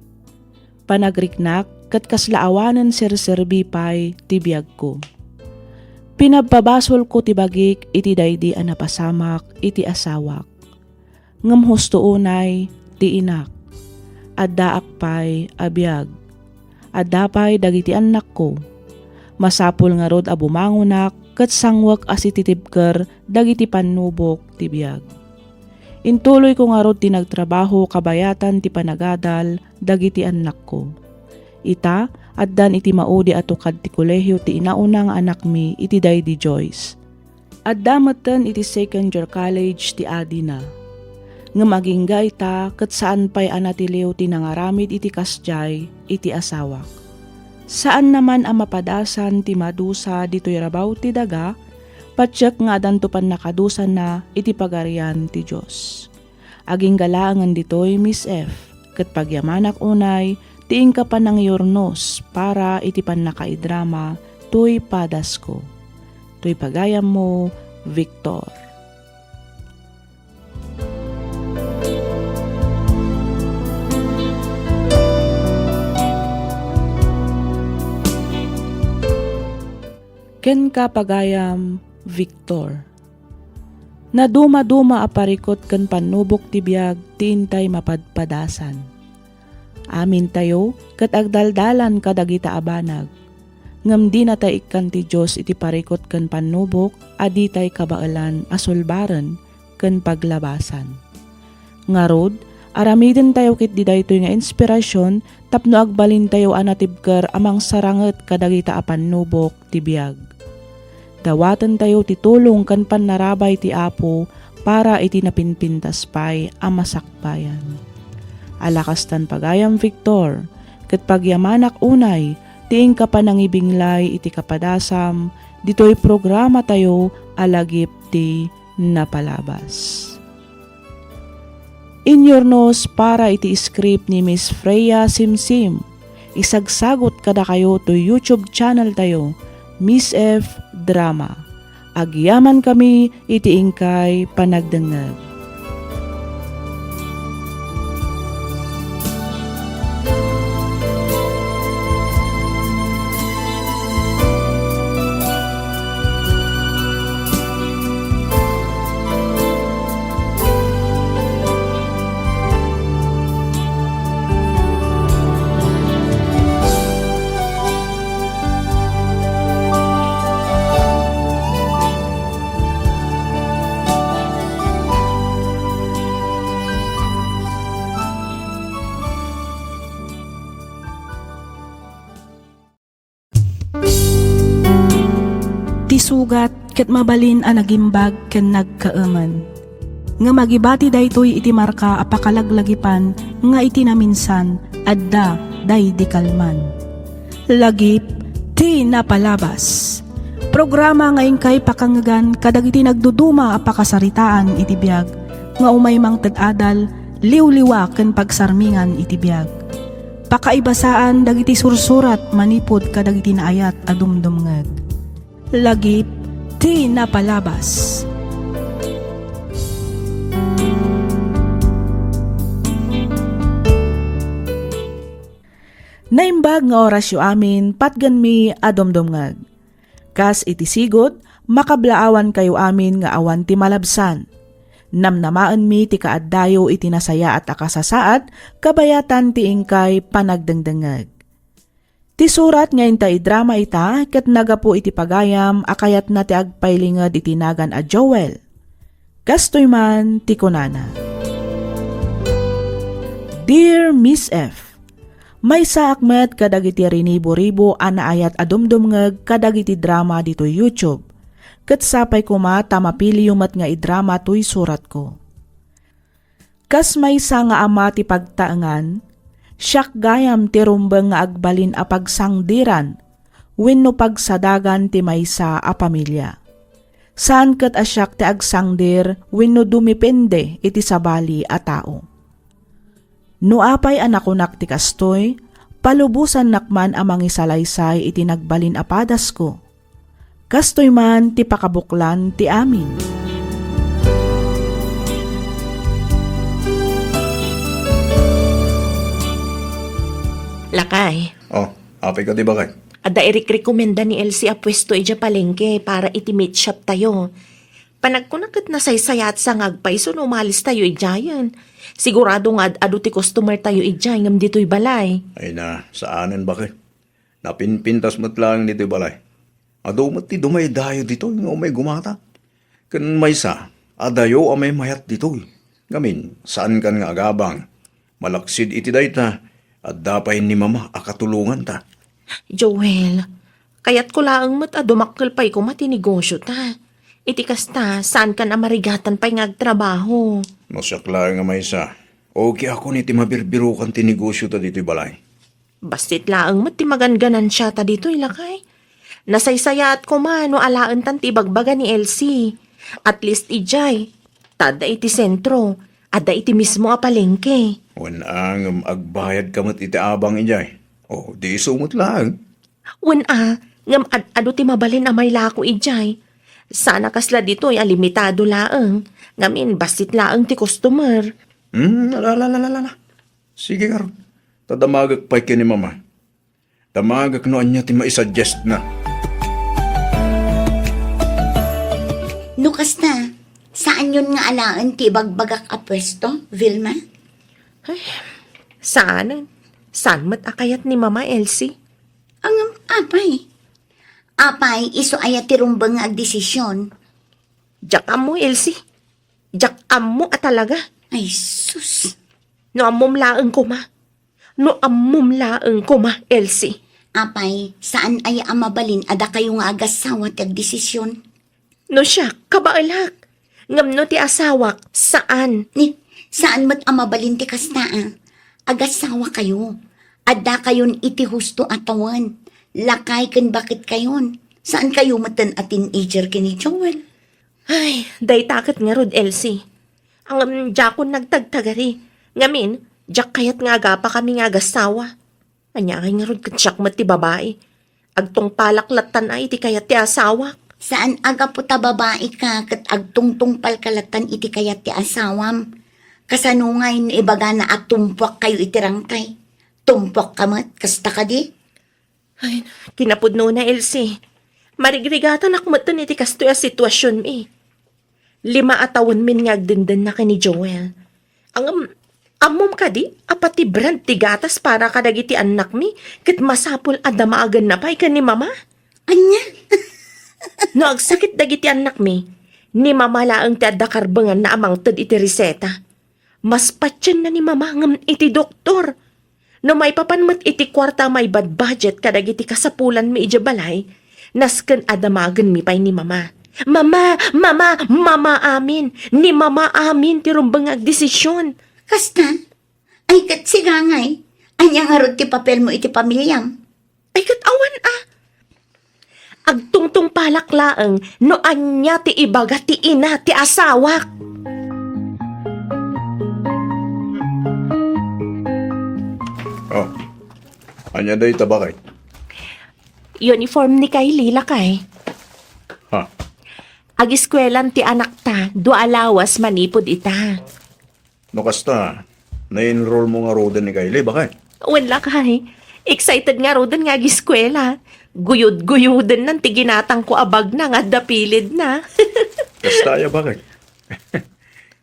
Panagriknak ket kasla awanen serserbi pay ti biagko. Pinabpabasolko ti bagik iti daydi a napasamak iti asawak. Ngem husto unay ti inak. Addaak pay a biag. Adda pay dagiti annakko. Masapul ngarud a bumangonak ket sangwek a sititibker dagiti pannubok ti biag. Intuloyko ngarud ti nagtrabaho kabayatan ti panagadal dagiti annakko. Ita, addan iti maudi a tukad ti kolehio ti inauna nga anakmi iti daydi Joyce. Adda metten iti second year college ti adina. Ngem agingga ita ket saan pay a natiliw ti nangaramid iti kasdiay iti asawak. Saanna man a mapadasan ti madusa ditoy rabaw ti daga, patiek nga adanto pannakadusana iti Pagarian ti Dios. Agingga laengen ditoy, Miss F, ket pagyamanak unay ti inka panangiyurnos para iti pannakaidrama toy padasko. Toy pagayammo, Victor. Kenka, pagayam Victor. Nadumaduma a parikut ken pannubok ti biag ti intay mapadpadasan. Amintayo ket agdaldalan kadagita a banag. Ngem dinatay ikkan ti Dios iti parikut ken pannubok a ditay kabaelan a sulbaren ken paglabasan. Ngarud, aramidentayo ketdi daytoy nga inspirasyon tapno agbalintayo a natibker a mangsaranget kadagita a pannubok ti biag. Dawatentayo ti tulong ken pannarabay ti Apo para iti napinpintas pay a masakbayan. Ala kastan, pagayam Victor, ket pagyamanak unay ti inka panangibinglay iti kapadasam ditoy programatayo a Lagip ti Napalabas. Inyurnos para iti script ni Miss Freya Simsim. Isagsagut kadakayo toy YouTube channel tayo, Miss F Drama. Agyamankami iti inkay panagdengngeg. Ti sugat ket mabalin a nagimbag ken nagkaemen. Ngem agibati daytoy iti marka a pakalaglagipan nga iti naminsan, adda daydi kalman. Lagip ti Napalabas. Programa nga inkay pakangngegan kadagiti nagduduma a pakasaritaan iti biag nga umay mangted adal, liwliwa ken pagsarmingan iti biag. Pakaibasaan dagiti sursurat manipud kadagiti naayat a dumdumngeg. Lagip ti Napalabas. Naimbag nga orasyo amin, patgenmi a dumdumngeg. Kas iti sigud, makablaawankayo amin nga awan ti malabsan. Namnamaenmi ti kaaddayo iti nasayaat a kasasaad, kabayatan ti inkay panagdengdengngeg. Ti surat nga inta idrama ita ket nagapu iti pagayam a kayatna ti agpailinged iti nagan a Joel. Kastoy man ti kunana, Dear Miss F, maysaak met kadagiti rinibo-ribo a naayat a dumdumngeg kadagiti drama ditoy YouTube. Ket sapay koma ta mapiliyo met nga idrama toy suratko. Kas maysa nga ama ti pagtaengan, siak gayam ti rumbeng nga agbalin a pagsangdiran wenno pagsadagan ti maysa a pamilia. Saan ket a siak ti agsangdir wenno dumepende iti sabali a tao. No apay a nakunak ti kastoy, palubosannak man a mangisalaysay iti nagbalin a padasko. Kastoy man ti pakabuklan ti amin. Lakay. Oh, apay kadi, bakay? Adda irikrekomenda ni Elsie a puesto idiay palengke para iti meat shop tayo. Panagkuna ket nasaysayaat sa nga agpayso no umalistayo idiayen. Sigurado nga ad-adu ti customer tayo idiay ngem ditoy balay. Ay na, saanen, bakay. Napinpintas met laeng ditoy balay. Adu met ti dumaydayo ditoy nga umay gumata. Ken maysa, adayo a maymayat ditoy. Ngamin, saankan nga agabang. Malaksid iti dayta, adda pay ni Mama a katulonganta. Joel, kayatko laeng met a dumakkel pay koma ti negosio ta. Iti kasta, saankan a marigatan pay nga agtrabaho. No siak laeng a maysa, okay ako ni ti mabirbirokan ti negosio ta ditoy balay. Bassit laeng met ti maganganansiata ditoy, lakay. Nasaysayaat koma no alaentan ti ibagbaga ni Elsie. At least idiay, ta adda iti sentro, adda iti mismo a palengke. Wen a, ngem agbayadka met iti abang idiay. O, di isu met laeng. Wen a, ngem ad-adu ti mabalin a mailako idiay. Sana kasla ditoy a limitado laeng. Ngamin, bassit laeng ti customer. Hmm, ala, ala, ala, ala. Sige ngarud. Ta damagek pay ken ni Mama. Damagek no ania ti maisuggest na. No kasta, saanyon nga alaen ti ibagbagak a puesto, Vilma? Ay, saan? Saan met a kayat ni Mama, Elsie? Ngem, apay? Apay, isu aya ti rumbeng nga agdesisyon? Diak ammo, Elsie. Diak ammo a talaga. Ay, sus. No ammom laeng koma. No ammom laeng koma, Elsie. Apay, saan aya a mabalin a dakayo nga agassawa ti agdesisyon? No siak, kabaelak. Ngem no ti asawak, saan. Ni, saan met a mabalin ti kasta, a. Agassawakayo. Addakayon iti husto a tawen. Lakay ken baketkayon. Saankayo metten a teenager ken ni Joel. Ay, dayta ket ngarud, Elsie. Ngem diakon nagtagtagari. Ngamin, diak kayat nga agapakami nga agassawa. Ania ngay ngarud ket siak met ti babai? Agtungpalak lattan a iti kayat ti asawak. Saan a gapu ta babai ka ket agtungtungpal ka lattan iti kayat ti asawam. Kasano ngay no ibagana a tumpuak kayo iti rangtay? Tumpuak ka met, kasta kadi? Ay, kinapudnona, Elsie. Marigrigatanak metten iti kastoy a situasionmi. Lima a tawenmin nga agdendenna ken ni Joel. Ngem, ammom kadi a pati brand ti gatas para kadagiti annakmi ket masapul a damagenna pay ken ni Mama? Ania? No agsakit dagiti annakmi, ni Mama laeng ti adda karbenganna a mangted iti reseta. Mas patienna ni Mama ngem iti doktor. No maipapan met iti kuarta a maibadbudget kadagiti kasapulanmi idiay balay, nasken a damagenmi pay ni Mama. Mama, Mama, Mama amin. Ni Mama amin ti rumbeng nga agdesisyon. Kasta? Ay, ket sigangay, ania ngarud ti papelmo iti pamiliam? Ay, ket awan a. Agtungtungpalak laeng no ania ti ibaga ti ina ti asawak. Oh, ania dayta, bakay? Uniform ni Kylie, lakay. Ha? Agiskuelan ti anakta, dua a lawas manipud ita. No kasta, na-enroll mo ngaruden ni Kylie, bakay? Wen, lakay. Excited ngaruden nga agiskuela. Guyod-guyodennan ti ginatangko a bagna nga adda pilidna. Kasta aya, bakay?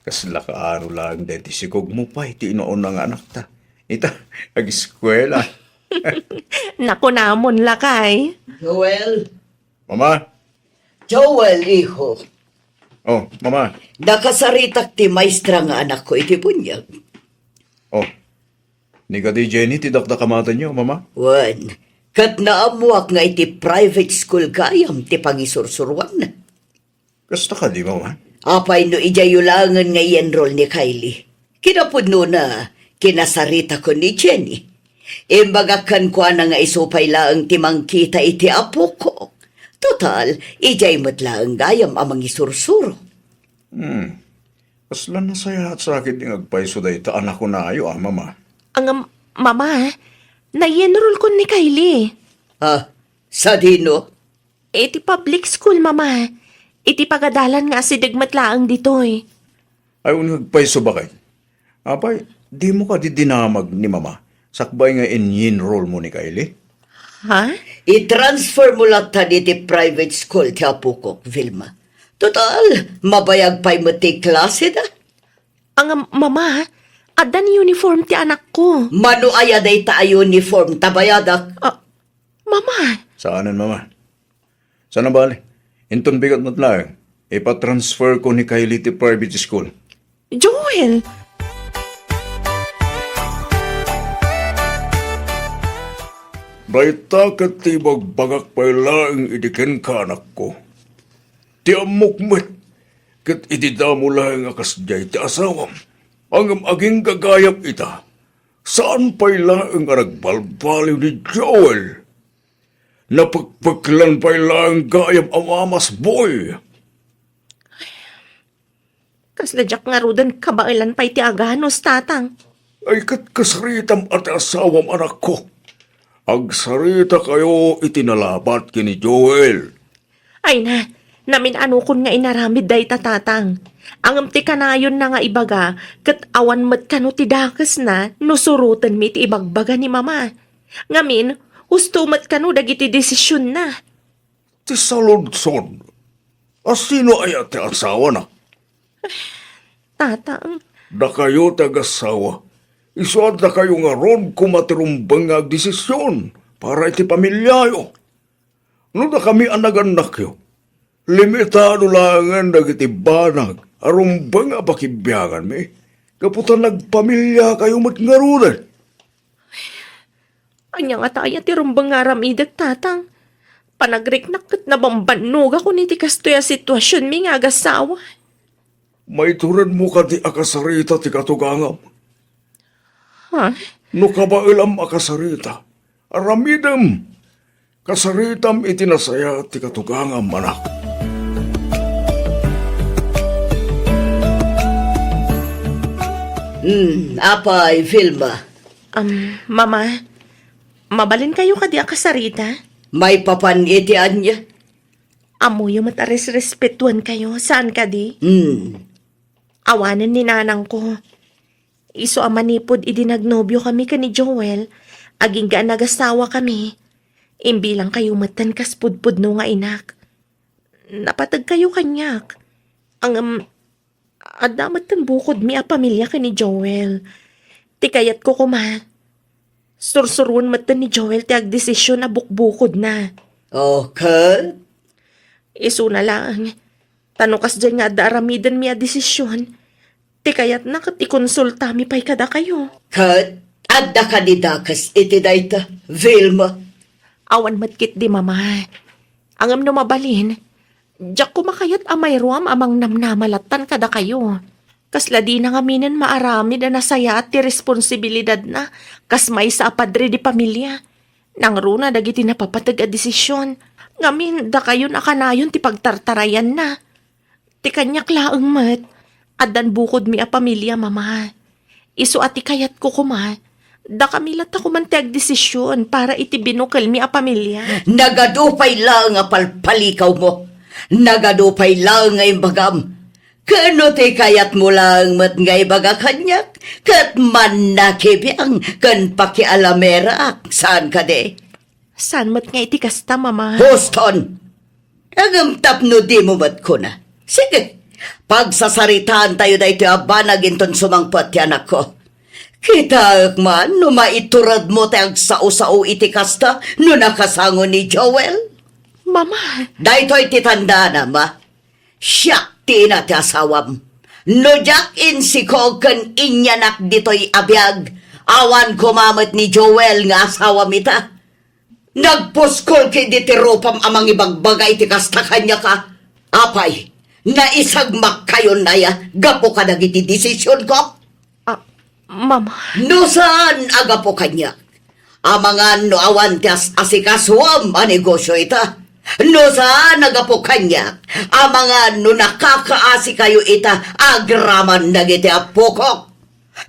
Kasla kaaro laeng daydi sikogmo pay ti inauna nga anakta. Ita, agiskuela. Nakunamon, lakay. Joel, Mama? Joel, iho. Oh, Mama. Nakasaritak ti maestra nga anakko iti buniag. Oh, ni kadi Jenny ti dakdakamatenyo, Mama? Wen, ket naammuak nga iti private school gayam ti pangisursuruanna. Kasta kadi, Mama? Apay no idiayyo laengen nga i-enroll ni Kylie? Kinapudnona, kinasaritakon ni Jenny. Imbagak kenkuana nga isu pay laeng ti mangkita iti apok. Total, idiay met laeng gayam a mangisursuro. Hmm. Kasla nasayaat sa ket nga agpayso dayta a nakunayo, a, Mama. Ngem, Mama, nai-enrollkon ni Kylie. Ah, sadino? Iti public school, Mama. Iti pagadalan nga asideg met laeng ditoy. Ay, wen agpayso baket. Apay, dimo kadi dinamag ni Mama sakbay nga in-enrollmo ni Kylie? Ha? I-transfer mo latta ditoy private school ti apokok, Vilma. Total, mabayag pay met ti klaseda. Ngem, Mama, adda ni uniform ti anakko. Mano aya dayta a uniform ta bayadak? Ah, Mama. Saanen, Mama. Sana bale, inton bigat met laeng, ipatransferko ni Kylie ti private school. Joel! Dayta ket ti ibagbagak pay laeng idi kenka, anakko. Ti ammok met, ket idi damo laeng a kasdiay ti asawam, ngem agingga gayam ita, saan pay laeng a nagbalbaliw ni Joel. Napekpeklan pay laeng gayam a mamasboy. Kasla diak ngaruden kabaelan pay ti aganus, Tatang. Ay, ket kasaritam a ti asawam, anakko. Agsaritakayo iti nalabat ken ni Joel. Ay na, namin-anokon nga inaramid dayta, Tatang. Ngem ti kanayonna nga ibaga, ket awan met kano ti dakesna no surotenmi ti ibagbaga ni Mama. Ngamin, husto met kano dagiti desisionna. Ti saludsod, a sino aya ti asawana? Tatang. Dakayo ti agasawa, isu addakayo ngarud koma ti rumbeng nga agdesision para iti pamiliayo. No dakami a nagannakyo, limitado laengen dagiti banag a rumbeng a pakibianganmi, gapu ta nagpamiliakayo met ngaruden. Ania ngata aya ti rumbeng nga aramidek, Tatang? Panagriknak ket nabambannogakon iti kastoy a situasionmi nga agasawa. Maituredmo kadi a kasarita ti katugangam? Ha? No kabaelam a kasarita, aramidem. Kasaritam iti nasayaat ti katugangam, anak. Hmm, apay, Vilma? Um, Mama, mabalinkayo kadi a kasarita? Maipapan iti ania? Ammoyo met a resrespetuankayo, saan kadi? Hmm. Awanen ni nanangko. Isu a manipud idi nagnobiokami ken ni Joel, agingga a nagasawakami, imbilangkayo metten kas pudpudno nga inak. Napategkayo kaniak. Ngem, adda metten bukodmi a pamilia ken ni Joel. Ti kayatko koma, sursuroen metten ni Joel ti agdesision a bukbukodna. O, ket? Isuna laeng, ta no kasdiay nga adda aramidenmi a desision, ti kayatna ket ikonsultami pay kadakayo. Ket adda kadi dakes iti dayta, Vilma? Awan met ketdi, Mama. Ngem no mabalin, diak koma kayat a mairuam a mangnamnama lattan kadakayo. Kasla dina ngaminen maaramid a nasayaat ti responsibilidadna kas maysa a padre di pamilia. Nangruna dagiti napapateg a desision. Ngamin, dakayon a kanayon ti pagtartarayanna. Ti kaniak laeng met, addan bukodmi a pamilia, Mama. Isu a ti kayatko koma, dakami latta koman ti agdesision para iti binukelmi a pamilia. Nagadu pay laeng a palpalikawmo. Nagadu pay laeng nga imbagam. Ken no ti kayatmo laeng met nga ibaga kaniak, ket mannakibiang ken pakialameraak, saan kadi? Saan met nga iti kasta, Mama? Huston! Ngem tapno dimo met kuna. Sige, pagsasaritaantayo daytoy a banag inton sumangpet ti anakko. Kitaek man no maituredmo ti agsao-sao iti kasta no nakasango ni Joel. Mama! Daytoy ti tandaanam, a. Siak ti ina ti asawam. No diak insikog ken inyanak ditoy a biag, awan koma met ni Joel nga asawam ita. Nagpuskol ketdi ti rupam a mangibagbaga iti kasta kaniak, a. Apay, naisagmakkayon aya gapu kadagiti desisionko? Ah, Mama. No saan a gapu kaniak, amangan no awan ti as-asikasuam a negosio ita, No saan a gapu kaniak, amangan no nakakaasikayo ita agraman dagiti appokok.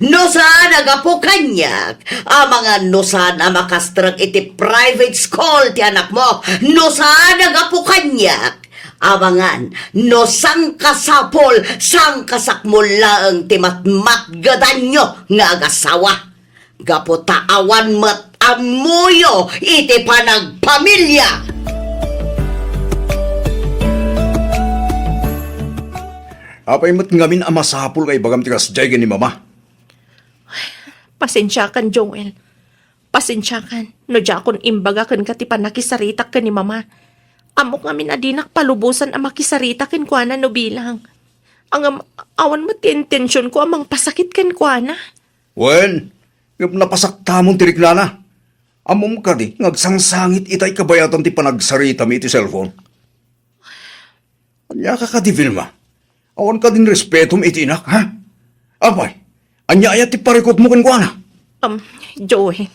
No saan a gapu kaniak, amangan no saan a makastrek iti private school ti anakmo. No saan a gapu kaniak, amangan no sangkasapul, sangkasakmo laeng ti matmatgedanyo nga agasawa. Gapu ta awan met ammoyo iti panagpamilia. Apay met ngamin a masapul nga ibagam ti kasdiay ken ni Mama? Pasensiakan, Joel. Pasensiakan no diakon imbaga kenka ti pannakisaritak ken ni Mama. Ammok ngamin a dinak palubosan a makisarita kenkuana no bilang. Ngem awan met ti intensionko a mangpasakit kenkuana. Wen, ngem napasaktamon ti riknana. Ammom kadi nga agsangsangit itay kabayatan ti panagsaritami iti cellphone. Ania ka kadi, Vilma? Awan kadin respetom iti inak, ha? Apay, ania aya ti parikutmo kenkuana? Um, Joel.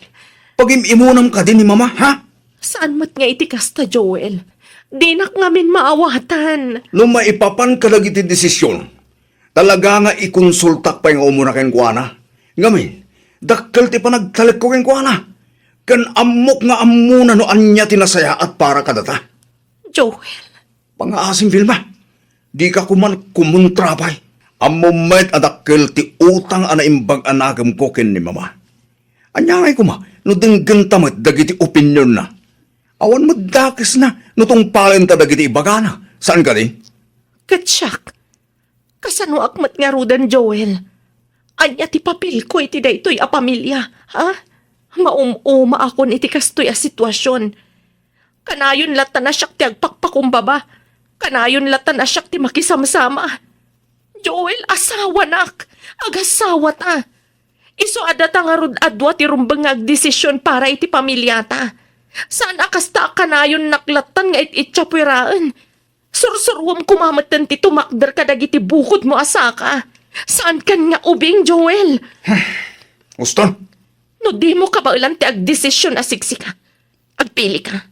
Pagim-imunam kadi ni Mama, ha? Saan met nga iti kasta, Joel. Dinak ngamin maawatan. No maipapan kadagiti desisyon, talaga nga ikonsultak pay nga umuna kenkuana. Ngamin, dakkel ti panagtalekko kenkuana. Ken ammok nga ammona no ania ti nasayaat para kadata. Joel. Pangaasim, Vilma. Dika koma kumontra pay. Ammom met a dakkel ti utang a naimbag a nakemko ken ni Mama. Ania ngay koma no denggenta met dagiti opinionna? Awan met dakesna no tungpalenta dagiti ibagana. Saan kadi? Ket siak, kasanoak met ngaruden, Joel? Ania ti papelko iti daytoy a pamilia, ha? Maum-umaakon iti kastoy a situasion. Kanayon latta a siak ti agpakpakumbaba. Kanayon latta a siak ti makisamsama. Joel, asawanak. Agasawata. Isu a data ngarud a dua ti rumbeng nga agdesision para iti pamiliata. Saan a kasta a kanayonnak lattan nga it-itsa pueraen. Sursuruem koma metten ti tumakder kadagiti bukodmo a saka. Saankan nga ubing, Joel. Uston. No dimo kabaelan ti agdesision a siksika, agpilika.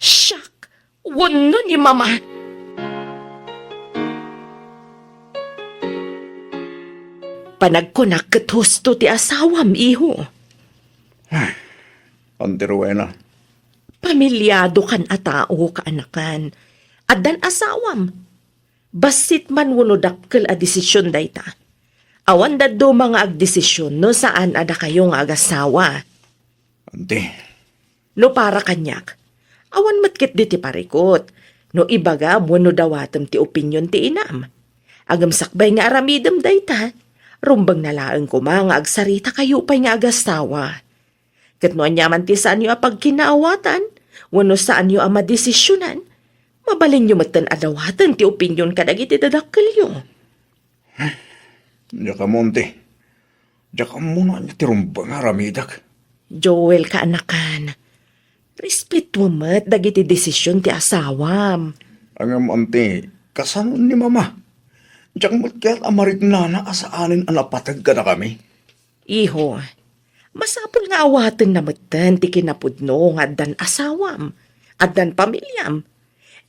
Siak wenno ni Mama. Panagkunak ket husto ti asawam, iho. Auntie Rowena. Pamiliadokan a tao, kaanakan. Addan asawam. Bassit man wenno dakkel a desision dayta. Awan dadduma nga agdesision no saan a dakayo nga agasawa. Auntie. No para kaniak, awan met ketdi ti parikut no ibagam wenno dawatem ti opinion ti inam. Ngem sakbay nga aramidem dayta, rumbengna laeng koma nga agsaritakayo pay nga agasawa. Ket no aniaman ti saanyo a pagkinaawatan wenno saanyo a madesisionan, mabalinyo metten a dawaten ti opinion kadagiti dadakkelyo. Diak ammo, Auntie. Diak ammo no ania ti rumbeng nga aramidek. Joel, kaanakan, respetuem met dagiti desision ti asawam. Ngem, Auntie, kasano ni Mama? Diak met kayat a mariknana a saanen a napateg kadakami. Iho, masapul nga awatenna metten ti kinapudno nga addan asawam, addan pamiliam.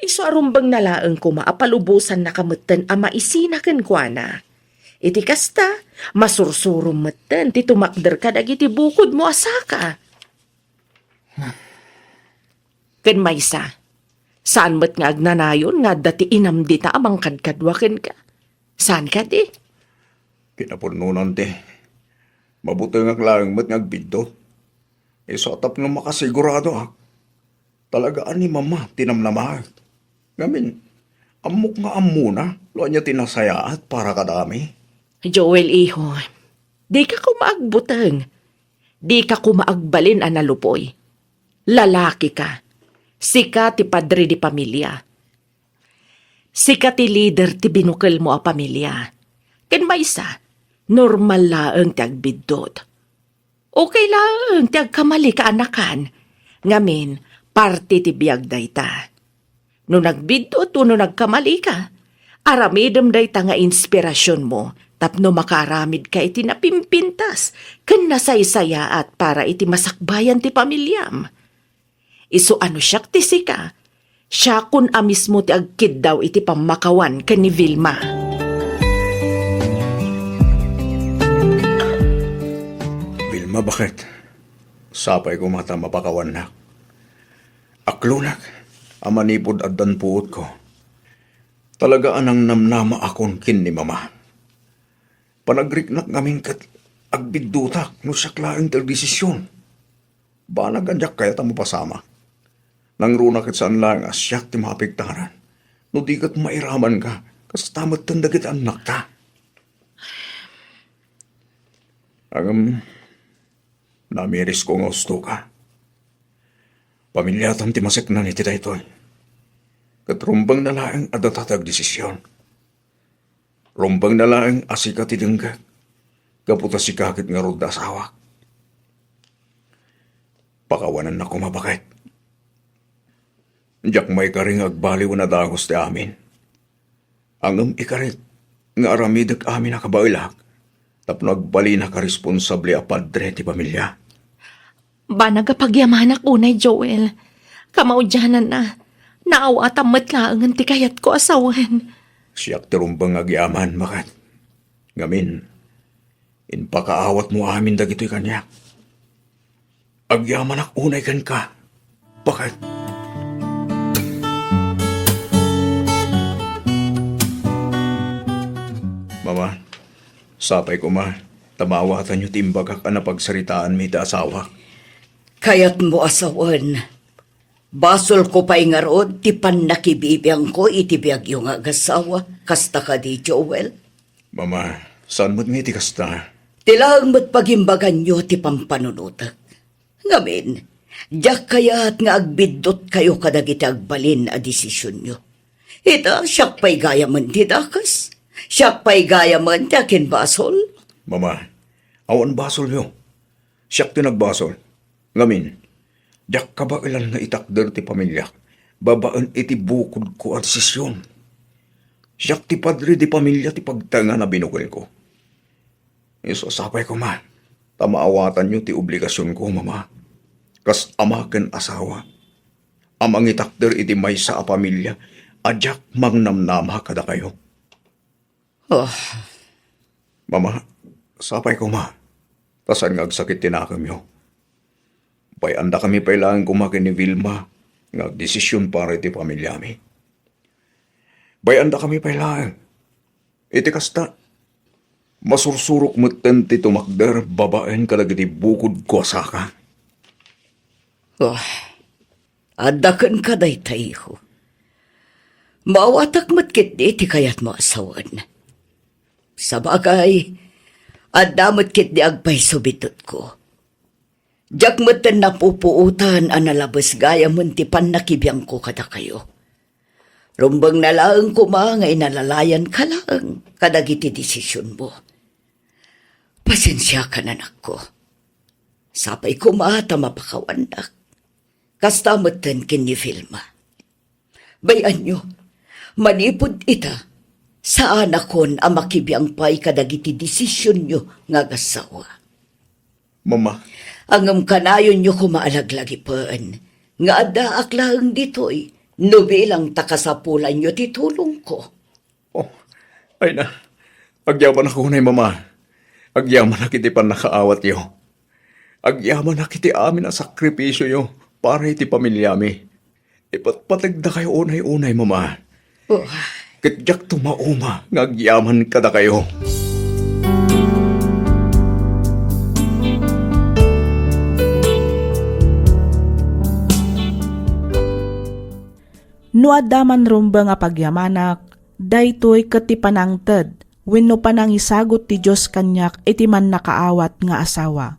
Isu a rumbengna laeng koma a palubosannaka metten a maisina kenkuana. Iti kasta, masursurom metten ti tumakder kadagiti bukodmo a saka. Ken maysa, saan met nga agnanayon nga adda ti inam dita a mangkadkadua kenka. Saan kadi? Kinapudnona, Auntie. Mabutengak laeng met nga agbiddut. Isu a tapno makasiguradoak, talaga a ni Mama ti namnamaek. Ngamin, ammok nga ammona no ania ti nasayaat para kadami. Joel, iho, dika koma agbuteng. Dika koma agbalin a nalupoy. Lalakika. Sika ti padre di pamilia. Sika ti lider ti binukelmo a pamilia. Ken maysa, normal laeng ti agbiddut. Okay laeng ti agkamali, kaanakan. Ngamin, parte ti biag dayta. No nagbiddut wenno nagkamali ka, aramidem dayta nga inspirasionmo tapno makaaramidka iti napimpintas ken nasaysayaat para iti masakbayan ti pamiliam. Isu a no siak ti sika, Siakon a mismo ti agkiddaw iti pammakawan ken ni Vilma. Vilma, baket? Sapay koma ta mapakawannak. Aklonak a manipud addan puotko, talaga a nangnamnamaakon ken ni Mama. Panagriknak ngamin ket agbiddutak no siak laeng ti agdesisyon. Banag a diak kayat a mapasamak. Nangruna ket saan laeng a siak ti maapektaran. No di ket mairamanka, kasta metten dagiti annakta. Ngem, namirisko nga ustoka. Pamiliatam ti maseknan iti daytoy. Ket rumbengna laeng a data ti agdesisyon. Rumbengna laeng a sika ti denggek, gapu ta sika ket ngarud ti asawak. Pakawanannak koma, baket. Diak maikari nga agbaliwen a dagus ti amin. Ngem ikarik nga aramidek amin a kabaelak tapno agbalinak a responsable a padre ti pamilia. Banag a pagyamanak unay, Joel. Kamaudiananna, naawatam met laengen ti kayatko a sawen. Siak ti rumbeng nga agyaman, baket. Ngamin, impakaawatmo amin dagitoy kaniak. Agyamanak unay kenka, baket. Mama, sapay koma ta maawatanyo ti imbagak a napagsaritaanmi iti asawak. Kayatmo a sawen, basolko pay ngarud ti pannakibibiangko iti biagyo nga agasawa, kasta kadi, Joel? Mama, saan met nga iti kasta? Ti laeng met pagimbaganyo ti pampanunotek. Ngamin, diak kayat nga agbiddutkayo kadagiti agbalin a desisionyo. Ita, siak pay gayamen ti dakes. Siak pay gayamen ti akinbasol. Mama, awan basolyo. Siak ti nagbasol. Ngamin, diak kabaelan nga itakder ti pamiliak babaen iti bukodko a desision. Siak ti padre di pamilia ti pagtaengan a binukelko. Isu a sapay koma ta maawatanyo ti obligasionko, Mama, kas ama ken asawa, a mangitakder iti maysa a pamilia a diak mangnamnama kadakayo. Oh. Mama, sapay koma ta saan nga agsakit ti nakemyo. Bay-andakami pay laeng koma ken ni Vilma nga agdesision para iti pamiliami. Bay-andakami pay laeng. Iti kasta, masursurok metten ti tumakder babaen kadagiti bukodko a saka. Oh, adda kenka dayta, iho. Maawatak met ketdi ti kayatmo a sawen. Sabagay, adda met ketdi agpayso biddutko. Diak metten napupuotan a nalabes gayamen ti pannakibiangko kadakayo. Rumbengna laeng koma nga inalalayanka laeng kadagiti desisionmo. Pasensiakan, anakko. Sapay koma ta mapakawannak. Kasta metten ken ni Vilma. Bay-anyo, manipud ita, saanakon a makibiang pay kadagiti desisionyo nga agassawa. Mama. Ngem kanayonyo koma a laglagipen nga addaak laeng ditoy no bilang ta kasapulanyo ti tulongko. Oh, ay na, agyamanak unay, Mama. Agyamanak iti pannakaawatyo. Agyamanak iti amin a sakripisioyo para iti pamiliami. Ipatpategdakayo unay-unay, Mama. Oh. Ket diak tumauma nga agyaman kadakayo. No adda man rumbeng a pagyamanak, daytoy ket ti panangted wenno panangisagut ti Dios kaniak iti mannakaawat nga asawa.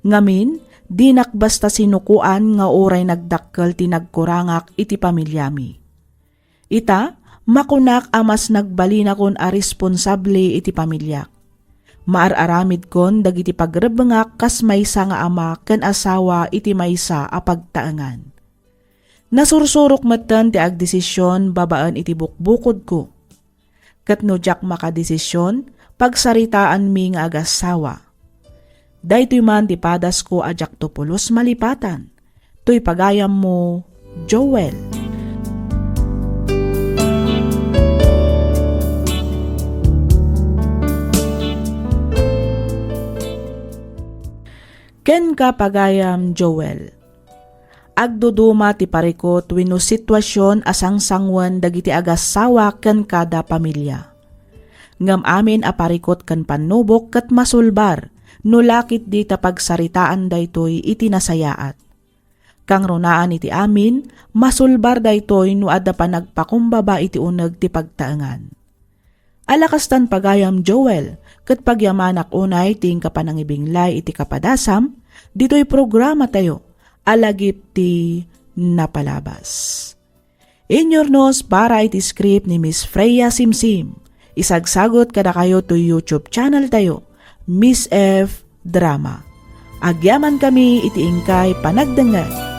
Ngamin, dinak basta sinukoan nga uray nagdakkel ti nagkurangak iti pamiliami. Ita, makunak a mas nagbalinakon a responsable iti pamiliak. Maar-aramidkon dagiti pagrebbengak kas maysa nga ama ken asawa iti maysa a pagtaengan. Nasursurok metten ti agdesision babaen iti bukbukodko. Ket no diak makadesision, pagsaritaanmi nga agassawa. Daytoy man ti padasko a diakto pulos malipatan. Toy pagayammo, Joel. Kenka, pagayam Joel. Agduduma ti parikut wenno situasion a sangsangoen dagiti agassawa ken kada pamilia. Ngem amin a parikut ken pannubok ket masulbar no la ketdi ta pagsaritaan daytoy iti nasayaat. Kangrunaan iti amin, masulbar daytoy no adda panagpakumbaba iti uneg ti pagtaengan. Ala kastan, pagayam Joel, ket pagyamanak unay ti inka panangibinglay iti kapadasam ditoy programatayo a Lagip ti Napalabas. Inyurnos para iti script ni Miss Freya Simsim. Isagsagut kadakayo toy YouTube channel tayo, Miss F Drama. Agyamankami iti inkay panagdengngeg.